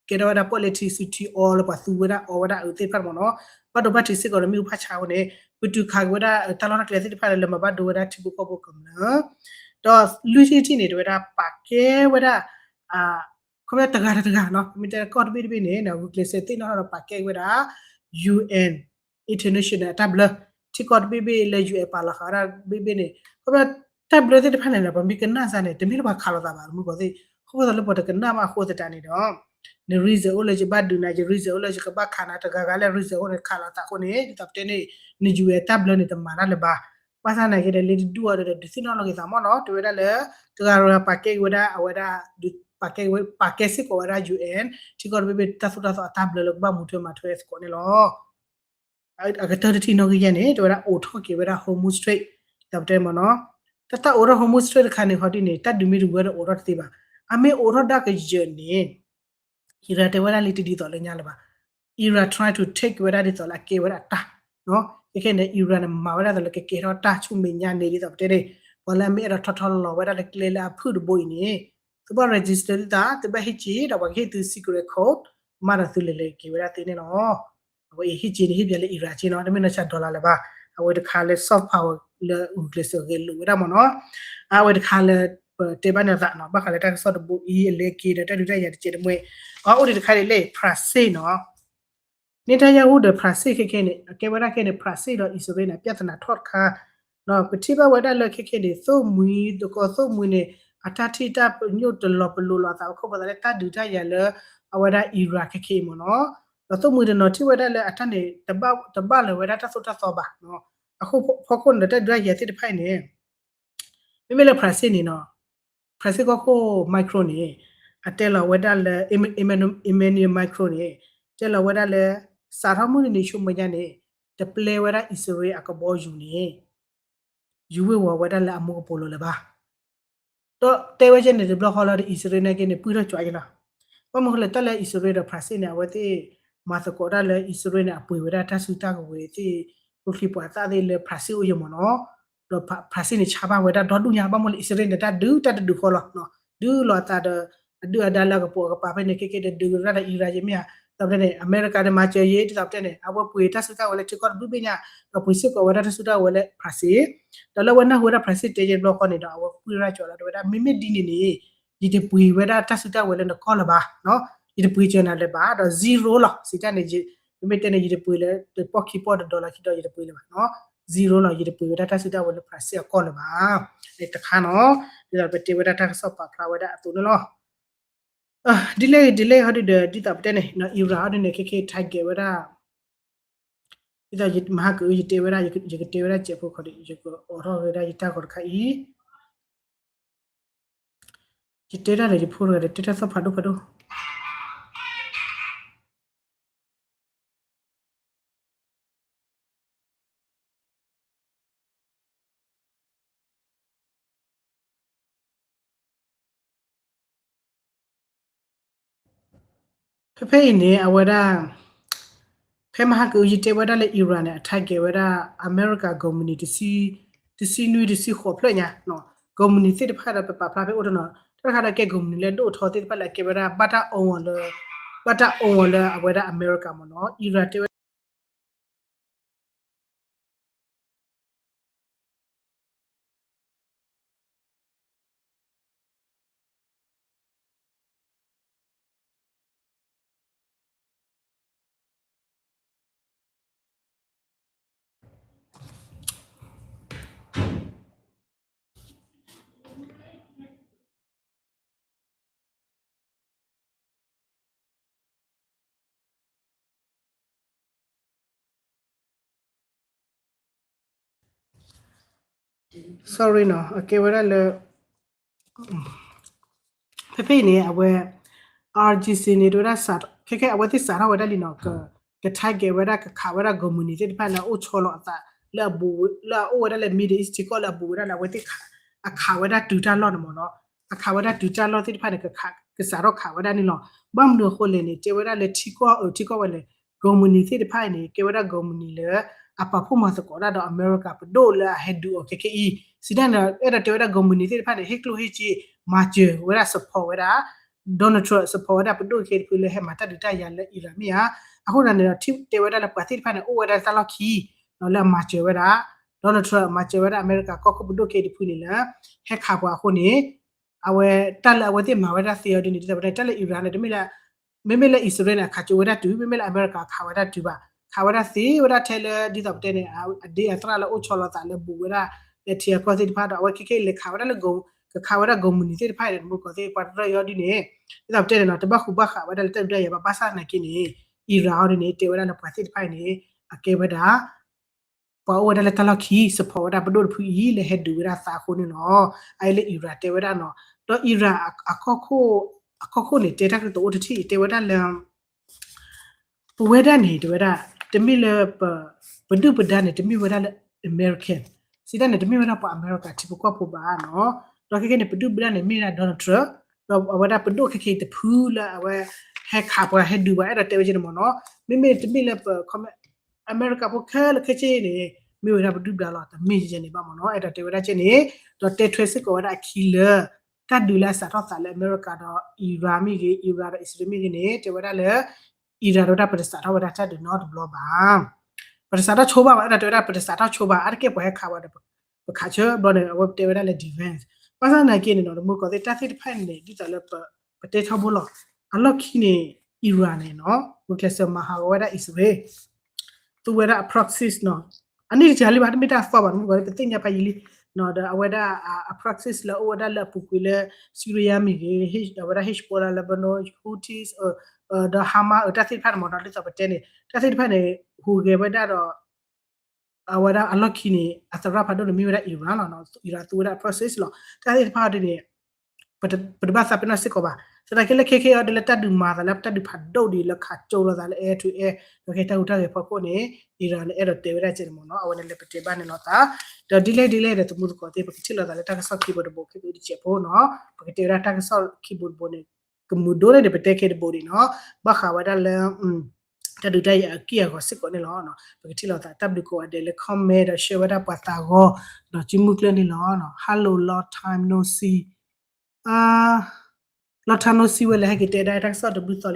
ကဲထီၣ်ဝဲဒၣ်ပီၣ်လဲၣ်ထံဆူထံအီလၢပှၤသူဝဲဒၣ်အီဝဲဒၣ်အုးသ့ၣ်တဖၣ်မ့ၢ်နီၤ, ဘၣ်ဒိဘၣ်ထံးစ့ၢ်ကီးဒီးမ့ၣ်အူပၣ်ဆါအဃိန့ၣ် ပတုၤခးက့ၤဝဲဒၣ်တၢ်လီၢ်တၢ်ကျဲသ့ၣ်တဖၣ်လၢမၤဘၣ်ဒိဝဲဒၣ်ထံဖိကီၢ်ဖိကမျၢၢ်, ဒီးလွံၢ်ထံၣ်တထံၣ်န့ၣ် တဲဝဲဒၣ်ပာ်ကဲဝဲဒၣ် ခီပညီတဂၤတဂၤနီၤ, မ့ၢ်တဲကီၢ်တဘ့ၣ်တဘ့ၣ်န့ၣ် ဂုာ်ကျဲးစၢးသ့ၣ်နီၣ်ထီၣ်ဒီးပာ်ကဲဝဲဒၣ် UN international အတၢ်ဘျၢ, ထံကီၢ်တဘ့ၣ်ဘ့ၣ်လၢ UN ပာ်လီၤဃာ်ဝဲဒၣ်ဘ့ၣ်ဘ့ၣ်န့ၣ် ခီပညီတၢ်ဘျၢသ့ၣ်တဖၣ်န့ၣ်ဒီး ပမ့ၢ်ကနၣ်စ့ၢ်န့ၣ် တမ့ၢ်လၢပှၤခးလိာ်သးဘၣ် မုၢ်ကီၢ်သ့ၣ်, အဃိသတးလၢပှၤတကနၣ်ဘၣ်အဃိသတးန့ၣ်ဒီး န reason အိၣ်လၢယဘၣ်ဒုးနၤ, ယ reason အိၣ်လၢယကဘၣ်ခးနၤ, တဂၤဂၤလၢ reason အိၣ်န့ၣ် ခးလိာ်သးအဃိန့ၣ် ဒ်သိးပတဲန့ၣ် န UN တၢ်ဘျၢန့ၣ် တမၤတၢ်လၢၤဘၣ်. ဘၣ်ဆၣ်သနာ်က့ဒီး လၢတဒူၣ်အီၤဒီး ဒုးသ့ၣ်နီၣ်လီၤက့ၤသးမ့ၢ်နီၤ, တဲဝဲဒၣ်လၢ တဂၤဂၤပာ်ကဲက့ၤဝဲဒၣ် အဝဲဒၣ် ပာ်ကဲဝဲ ပာ်ကဲစ့ၢ်ကီးဝဲဒၣ် UN ထံကီၢ်တဘ့ၣ်ဘ့ၣ်တၢ်သိၣ်တၢ်သီအတၢ်ဘျၢလၢကဘၣ်မူထွဲမၤထွဲသကိးန့ၣ်လီၤ. အကတၢၢ်တထံၣ်နီၣ်ဂံၢ်ယဲၢ်န့ၣ် တဲဝဲဒၣ်အိးထီၣ်က့ၤဝဲဒၣ် Hormuz Strait ဒ်သိးပတဲမ့ၢ်နီၤ, တၢ်တၢ်အိးထီၣ် Hormuz Strait တခါန့ၣ် ဟီဒ်န့ၣ် တၢ်ဒုးမ့ၢ်တဝံၤဝဲဒီးအိးထီၣ်တသ့ဘၣ်. အမ့ၢ်အိးထီၣ်ဒၣ်ကယၢၢ်န့ၣ် Iran တဲဝဲဒၣ်လၢတဒ်သိးလၢညါလၢၤဘၣ်. Iran try to take ဝဲဒၣ်ဒ်သိးလၢအကဲဝဲဒၣ်တၢ် ခဲခဲန့ၣ် Iran န့ၣ် မၤဝဲဒၣ်သိးလၢကကဲထီၣ်တၢ်ဆူမဲာ်ညါန့ၣ် ဒ်သိးပတဲန့ၣ် ပှၤလၢအမ့ၢ်အဲၣ်ဒိးထီၣ်ထီလီၤဝဲဒၣ်လၢကျဲလၢအဖုၣ်တဘိအံၤန့ၣ် သုဘၣ် register သုသး သုဘၣ်ဟ့ၣ်က့ၤ ဒီးပှၤကဟ့ၣ်သု secret code မၤဒီးသုလဲၤလဲၤက့ၤဝဲဒၣ်သ့န့ၣ်လီၤ. အဝဲအံၤဟ့ၣ်က့ၤန့ၣ် ဟ့ၣ်ပှၤလၢ Iran က့နီၤ, တမ့ၢ်နီၢ်ဆါ dollar လၢၤဘၣ်. အဝဲတခါလၢ soft power လၢဂုာ်ကျဲးစၢးဂဲၤလိာ်ဝဲဒၣ်မ့ၢ်နီၤ, အဝဲတခါလၢ ပတဲဘၣ်န့ၣ်သးနီၤ, ဘၣ်ဃးလၢတၢ်ကစီၣ်တဘိအံၤ အလဲၤက့ၤဒီးတၢ်ဒုးတၢ်ယၤတစဲးတမှဲၤ, အအိၣ်ဒံးတခါဒ်လဲၣ် France နီၤ Netanyahu ဒီး France ခဲခဲန့ၣ် အကဲဝဲဒၣ်ခဲန့ၣ် France ဒီး အံၣ်စရ့လးန့ၣ် ပြဿနာထီၣ်တခါ, ပထံၣ်ဘၣ်ဝဲဒၣ်လၢခဲခဲန့ၣ် သိၣ်မှံၤ တကီၢ်သိၣ်မှံၤန့ၣ် အတၢ်ထံၣ်တၢ်ပညိၣ်တလီၤပလိာ်လိာ်အသး ခီဖျိသးလၢတၢ်ဒုးတၢ်ယၤလၢ အဝဲဒၣ် Iran ခဲခဲအံၤမ့ၢ်နီၤ, ဒီးသိၣ်မှံၤတနီၤထံၣ်ဝဲဒၣ်လၢအတၢ်န့ၣ် တဘၣ်လၢၤဝဲဒၣ်တၢ်သိၣ်တၢ်သီဘၣ်. အဃိဖီခိၣ်န့ၣ်ဒီးတၢ်ဒုးတၢ်ယၤသ့ၣ်တဖၣ်အံၤန့ၣ် မ့မ့ၢ်လၢ France န့ၣ်နီၤ, France ကီၢ်ခိၣ် Macron န့ၣ် အတဲလီၤဝဲဒၣ်လၢ Emmanuel Macron န့ၣ် တဲလီၤဝဲဒၣ်လၢ စးထီၣ်မုၢ်တနံၤဆူမဲာ်ညါန့ၣ် တပျဲဝဲဒၣ်အံၣ်စရ့လးအကဘီယူၤန့ၣ် ယူၤဝ့ၤဝီၤဝဲဒၣ်လၢအမူကပိာ်လိၤလၢၤဘၣ်. ဒီးတဲဝဲကဲန့ၣ် တဘျီဃီလၢဒီး အံၣ်စရ့လးနာ်က့န့ၣ် ပှံၢ်ထီၣ်ကွံာ်လီၤ. ဘၣ်မနုၤဃိလဲၣ် တၢ်လၢအံၣ်စရ့လးဒီး France န့ၣ် အဝဲသ့ၣ်မၤသကိးတၢ်လၢအံၣ်စရ့လးန့ၣ် အပှ့ၤဝဲဒၣ်တၢ်စုတၢ်ကဝဲၤသ့ၣ် ဖိချံပှၤသၣ်သ့ၣ်လၢ France အိၣ်ယဲၢ်မ့ၢ်နီၤ, ဒီး France န့ၣ် ဆါဘၣ်ဝဲဒၣ်ဒီဒူၣ်ညါ ဘၣ်မနုၤလဲၣ် အံၣ်စရ့လးန့ၣ် တၢ်ဒုးတၢ်တဒုးဃီလီၤ. ဒုးလိာ်အသးဒီး အဒုၣ်အဒါလၢအကပိာ်အကပၤဖဲန့ၣ် ခဲကဲဒီးဒုးကရၢၢ်ဒီး Iran ယဲၢ်မ့ၢ်ဧါ, ဒီးဖဲန့ၣ် အမဲရကၤဒီးမၤစၢၤယဲၢ် ဒ်သိးပတဲန့ၣ် အဝဲပှ့ၤတၢ်စုတၢ်ဝဲၤလၢထံကီၢ်တဘ့ၣ်ဘ့ၣ်ညါ, ဒီးပှ့ၤစ့ၢ်ကီးဝဲဒၣ်တၢ်စုတၢ်ဝဲၤလၢ France, ဒီးလၢအဝဲနၢ်ဟူဝဲဒၣ် France တဲယဲၢ်တဘျီဃီန့ၣ်ဒီး အဝဲပှံၢ်ထီၣ်ကွံာ်လီၤ တဲဝဲဒၣ်မ့မ့ၢ်ဒ်န့ၣ်န့ၣ် ယတပှ့ၤဝဲဒၣ်တၢ်စုတၢ်ဝဲၤလၢနကီၢ်လၢၤဘၣ်, ယတပှ့ၤစၢၤနၤလၢၤဘၣ်, ဒီး zero လီၤ. စံးတၢ်န့ၣ် မ့မ့ၢ်တဲန့ၣ် ယတပှ့ၤလၢ တပီၢ်ခံပီၢ်တဒီလၢခံဒီး ယတပှ့ၤလၢၤဘၣ်နီၤ, zero လီၤ. ယတပှ့ၤဝဲဒၣ်တၢ်စုတၢ်ဝဲၤလၢ France အကီၢ်လၢၤဘၣ်, တခါနီၤ, ဒ်သိးပတဲဝဲဒၣ်တၢ်ကစီၣ်ပာ်ဖျါဝဲဒၣ်အသိးန့ၣ်လီၤ. ဒ်လဲၣ်ဂ့ၤဒ်လဲၣ်ဂ့ၤဟီဒုဒီး ဒ်သိးပတဲန့ၣ် Iran ဟီဒုန့ၣ် ခဲခဲ target ဝဲဒၣ် ဒ်သိးယမၤဟါကၢ ယတဲဝဲဒၣ် ယကတဲဝဲဒၣ်စဲးဖိခီဒုး ယကအိးထီၣ်ဝဲဒၣ်ယတၢ်ဂီၤတခါအံၤ, ယတဲဒၣ်ဒီးယဖိတဂၤဒီး တဲတၢ်သီၣ်ဖးဒိၣ်ဖးဒိၣ် ဖဲဖဲအံၤန့ၣ် အဝဲဒၣ် ဖဲမဟါကအုယံၤတဲဝဲဒၣ်လၢ Iran န့ၣ် အ target ဝဲဒၣ် အမဲရကၤ ကုမ္ပဏီ တဆံနွံတဆံဃိးဖျၢၣ်ညါ, ကုမ္ပဏီသ့ၣ်တဖၣ်ဒီး ပပာ်ဖျါဖဲအိၣ်တနီၤ တၢ်တခါဒီးကဲကုမ္ပဏီလၢဒိၣ်ထီသ့ၣ်တဖၣ်လၢအကဲဝဲဒၣ် ဘၣ်တၢ်အီဝဲလၢ ဘၣ်တၢ်အီဝဲလၢအဝဲဒၣ်အမဲရကၤမ့ၢ်နီၤ Iran တဲဝဲ sorry နီၤ အကဲဝဲဒၣ်လၢ ဖဲဖဲအံၤန့ၣ် အဝဲ IRGC န့ၣ် တဲဝဲဒၣ် ခဲခဲအဝဲသ့ၣ်စးထီၣ်ဝဲဒၣ်လံနီၤ က က target ဝဲဒၣ် ကခးဝဲဒၣ် ကုမ္ပဏီ သ့ၣ်တဖၣ်လၢအအိၣ်ဆီလီၤအသး လၢအအိၣ်ဝဲဒၣ်လၢ Middle East ထံကီၢ်လၢအဘူးဝဲဒၣ်လၢအဝဲသ့ၣ် အခးဝဲဒၣ်တုၤတၢ်လီၢ်န့ၣ်မ့ၢ်နီၤ အခးဝဲဒၣ်တုၤတၢ်လီၢ်သ့ၣ်တဖၣ်န့ၣ် ကစးထီၣ်ခးဝဲဒၣ်န့ၣ်လီၤ. ဘၣ်မနုၤအဃိလဲၣ်န့ၣ် တဲဝဲဒၣ်လၢထံကီၢ်အၢ ထံကီၢ်ဝဲလဲၣ် ကုမ္ပဏီ သ့ၣ်တဖၣ်အံၤန့ၣ် ကဲဝဲဒၣ် ကုမ္ပဏီ လၢ အပာ်ဖှိၣ်မၤသကိးတၢ်ဒီးအမဲရကၤပဒိၣ်လၢအဟဲဒုးအီၤခဲခဲအံၤ စံးတၢ်န့ၣ် အဲၣ်ဒိးတဲဝဲဒၣ် ကုမ္ပဏီ သ့ၣ်တဖၣ်န့ၣ် ဟ့ၣ်ကျိၣ်ဟ့ၣ်စ့ မၤစၢၤဝဲဒၣ် support ဝဲဒၣ် Donald Trump support ဝဲဒၣ်ပဒိၣ်ခဲအံၤတဖု လၢဟဲမၤတၢ်ဒုးတၢ်ယၤလၢ Iran မ့ၢ်ဧါ. အဃိသတးန့ၣ်ဒီး ထံၣ်တဲဝဲဒၣ်လၢပှၤသ့ၣ်တဖၣ်န့ၣ် အိၣ်ဝဲဒၣ်တၢ်လီၢ်ခံ လၢအမၤစၢၤဝဲဒၣ် Donald Trump မၤစၢၤဝဲဒၣ်အမဲရကၤကီၢ်ခိၣ်ပဒိၣ်ခဲအံၤတဖုန့ၣ်လၢ ဟဲခးပှၤအဃိန့ၣ် အဝဲတၢ်လၢအဝဲသ့ၣ်မၤဝဲဒၣ်သ့အီၤဒ်န့ၣ် ဒ်သိးပတဲန့ၣ် တၢ်လၢ Iran န့ၣ် တမ့ၢ်လၢ မ့မ့ၢ်လၢ Israel န့ၣ် အခးကၠိဝဲဒၣ်တုၤ မ့မ့ၢ်လၢအမဲရကၤခးဝဲဒၣ်တုၤဘၣ် ခးဝဲဒၣ်သ့ဝဲဒၣ်ထဲလၢ ဒ်သိးပတဲန့ၣ် အဒ့အသရၣ်လၢအိၣ်ဆီလီၤသးလၢဘူးဝဲဒၣ် လၢထံအကီၢ်သ့ၣ်တဖၣ်ဒီး အဝဲခဲခဲအံၤလဲၤခးဝဲဒၣ်လၢ ကခးဝဲဒၣ် ကုမ္ပဏီ သ့ၣ်တဖၣ်အံၤဒီး တမူကီၢ်သ့ၣ်ပှၤတရၢအီၤဒ်န့ၣ် ဒ်သိးပတဲန့ၣ်နီၤ တဘၣ်ဃူဘၣ်ဃးဝဲဒၣ်လၢတၢ်ဒုးတၢ်ယၤဘၣ် ဘၣ်ဆၣ်သနာ်က့န့ၣ် Iran အီၤဒ်န့ၣ် တဲဝဲဒၣ်လၢပှၤသ့ၣ်တဖၣ်အံၤန့ၣ် အကဲဝဲဒၣ် ပှၤအိၣ်ဝဲဒၣ်လၢတၢ်လီၢ်ခံ support ဝဲဒၣ်ပဒိၣ်တဖုအံၤလၢဟဲဒုးဝဲဒၣ်သးအဃိန့ၣ်လီၤ. အအံၤလၢ Iran တဲဝဲဒၣ်နီၤ ဒီး Iran အကီၢ်ခိၣ်န့ၣ် တဲတၢ်ကတိၤအိၣ်တထံၣ် တဲဝဲဒၣ်လၢ ပဝဲဒၣ်န့ၣ် တဲဝဲဒၣ် တမ့ၢ်လၢ ပဒုၣ်ပဒါန့ၣ် တမ့ၢ်ဝဲဒၣ်လၢ American စံးတၢ်န့ၣ် တမ့ၢ်ဝဲဒၣ်ပှၤအမဲရကၤထံဖိကီၢ်ဖိဘၣ်နီၤ ဒီးခဲခဲန့ၣ် ပဒုၣ်ပဒါန့ၣ် မ့ၢ်ဝဲဒၣ် Donald Trump ဒီးအဝဲဒၣ်ပဒိၣ်ခဲခဲအံၤတဖုလၢအဝဲ ဟဲခးပှၤဟဲဒုးပှၤ အဲၣ်ဒိးတဲဝဲကဲန့ၣ်မ့ၢ်နီၤ မ့မ့ၢ်တမ့ၢ်လၢပ အမဲရကၤဖိခဲလၢာ်ခဲဆ့န့ၣ် မ့ၢ်ဝဲဒၣ်ပဒုၣ်ပဒါလီၤ တမ့ၢ်ယဲန့ၣ်ဘၣ်မ့ၢ်နီၤ အဲၣ်ဒိးတဲဝဲဒၣ်ကဲန့ၣ် ဒီးတဲထွဲစ့ၢ်ကီးဝဲဒၣ်အခံလၢ တၢ်ဒုးလၢအစးထီၣ်သးလၢအမဲရကၤဒီး Iran မ့ၢ်ဂ့ၤ Iran ဒီး Israel မ့ၢ်ဂ့ၤန့ၣ် တဲဝဲဒၣ်လၢ Iran ဒီးဝဲဒၣ်ပတစးထီၣ်ဝဲဒၣ်တၢ်ဒုးနီတဘျီဘၣ် ပတစးထီၣ်ဆိဘၣ်ဘၣ် အဲၣ်ဒိးတဲဝဲဒၣ်ပတစးထီၣ်ဆိဘၣ် အါတက့ၢ်ပှၤဟဲခးဝဲဒီး ပခးဆၢဘျီန့ၣ် အဝဲတဲဝဲဒၣ်လၢ defense ဘၣ်ဆၣ်သနာ်က့န့ၣ်နီၤ တမူကီၢ်သ့ၣ်တၢ်သ့ၣ်တဖၣ်န့ၣ် ဒ်သိးလၢ ပတဲထီဘိလီၤ အလီၢ်ခံန့ၣ် Iran န့ၣ်နီၤ ဂုာ်ကျဲးစၢးမၤဟးဂီၤဝဲဒၣ် Israel သူဝဲဒၣ်အ proxies နီၤ အနံၣ်တကလံဘၣ် တမ့ၢ်တၢ်သီဘၣ် တမူကီၢ်သ့ၣ် ပသ့ၣ်ညါဖးယံာ်လံ ဒီးအဝဲဒၣ်အ proxies လၢအအိၣ်ဝဲဒၣ်လၢအပူၤကွံာ်လၢ Syria မ့ၢ်ဂ့ၤ အဝဲဒၣ် Hezbollah Lebanon Houthis ဒီး Hamas တၢ်သ့ၣ်တဖၣ်န့ၣ်မ့ၢ်နီၤ ဒ်သိးပတဲန့ၣ် တၢ်သ့ၣ်တဖၣ်န့ၣ် ဟူးဂဲၤဝဲဒၣ်ဒီး အဝဲဒၣ်အလီၢ်ခံန့ၣ် အသရၣ်ဖးဒိၣ်န့ၣ်မ့ၢ်ဝဲဒၣ် Iran လီၤ Iran သူဝဲဒၣ် proxies လီၤ တၢ်သ့ၣ်တဖၣ်ဒ်န့ၣ် ပတဘၣ်သးပ့ၤနီၣ်စ့ၢ်ကီးဘၣ် သနာ်က့လၢခဲခဲအံၤဒီးလၢတၢ်ဒုးမၤသးလၢ တၢ်ဒုးဖးဒိၣ်ဒ်လၢခးကၠိလိာ်သးလၢ air to air ဒီးကဲတၢ်ဟူးတၢ်ဂဲၤဖီခိၣ်န့ၣ် Iran န့ၣ် အဲၣ်ဒိးတဲဝဲဒၣ်ကဲန့ၣ်မ့ၢ်နီၤ အဝဲန့ၣ်လၢပတဲဘၣ်န့ၣ်လီၤသး ဒီးဒ်လဲၣ်ဒ်လဲၣ်ဒီး တမူသကိးသ့ၣ် ပကထံၣ်လိာ်သးလၢတၢ်ကစီၣ်ခံဘိတဘိ ခဲကတဆဲးဖိနီၤ ပကတဲဝဲဒၣ်တၢ်ကစီၣ်ခံဘိတဘိန့ၣ် ကမူဒိၣ်န့ၣ်ဒီး ပတဲခဲတဘိဒံးနီၤ ဘၣ်ဃးဝဲဒၣ်လၢ တၢ်ဒုးတၢ်ယၤအက့ၢ်အဂီၤစ့ၢ်ကီးန့ၣ်လီၤ ပကထံၣ်လိာ်သး တၢ်ဘျုးကိးဂၤဒဲးလၢ comment ဒီး share ဝဲဒၣ်ပှၤသးဂီၤ ဒီးစုမုၢ်ကျၢၢ်န့ၣ်လီၤ Hello long time no see long time no see ဝဲလၢဟဲက့ၤတဲဒၣ်တၢ်ကစီၣ်တဘျုးသီလံ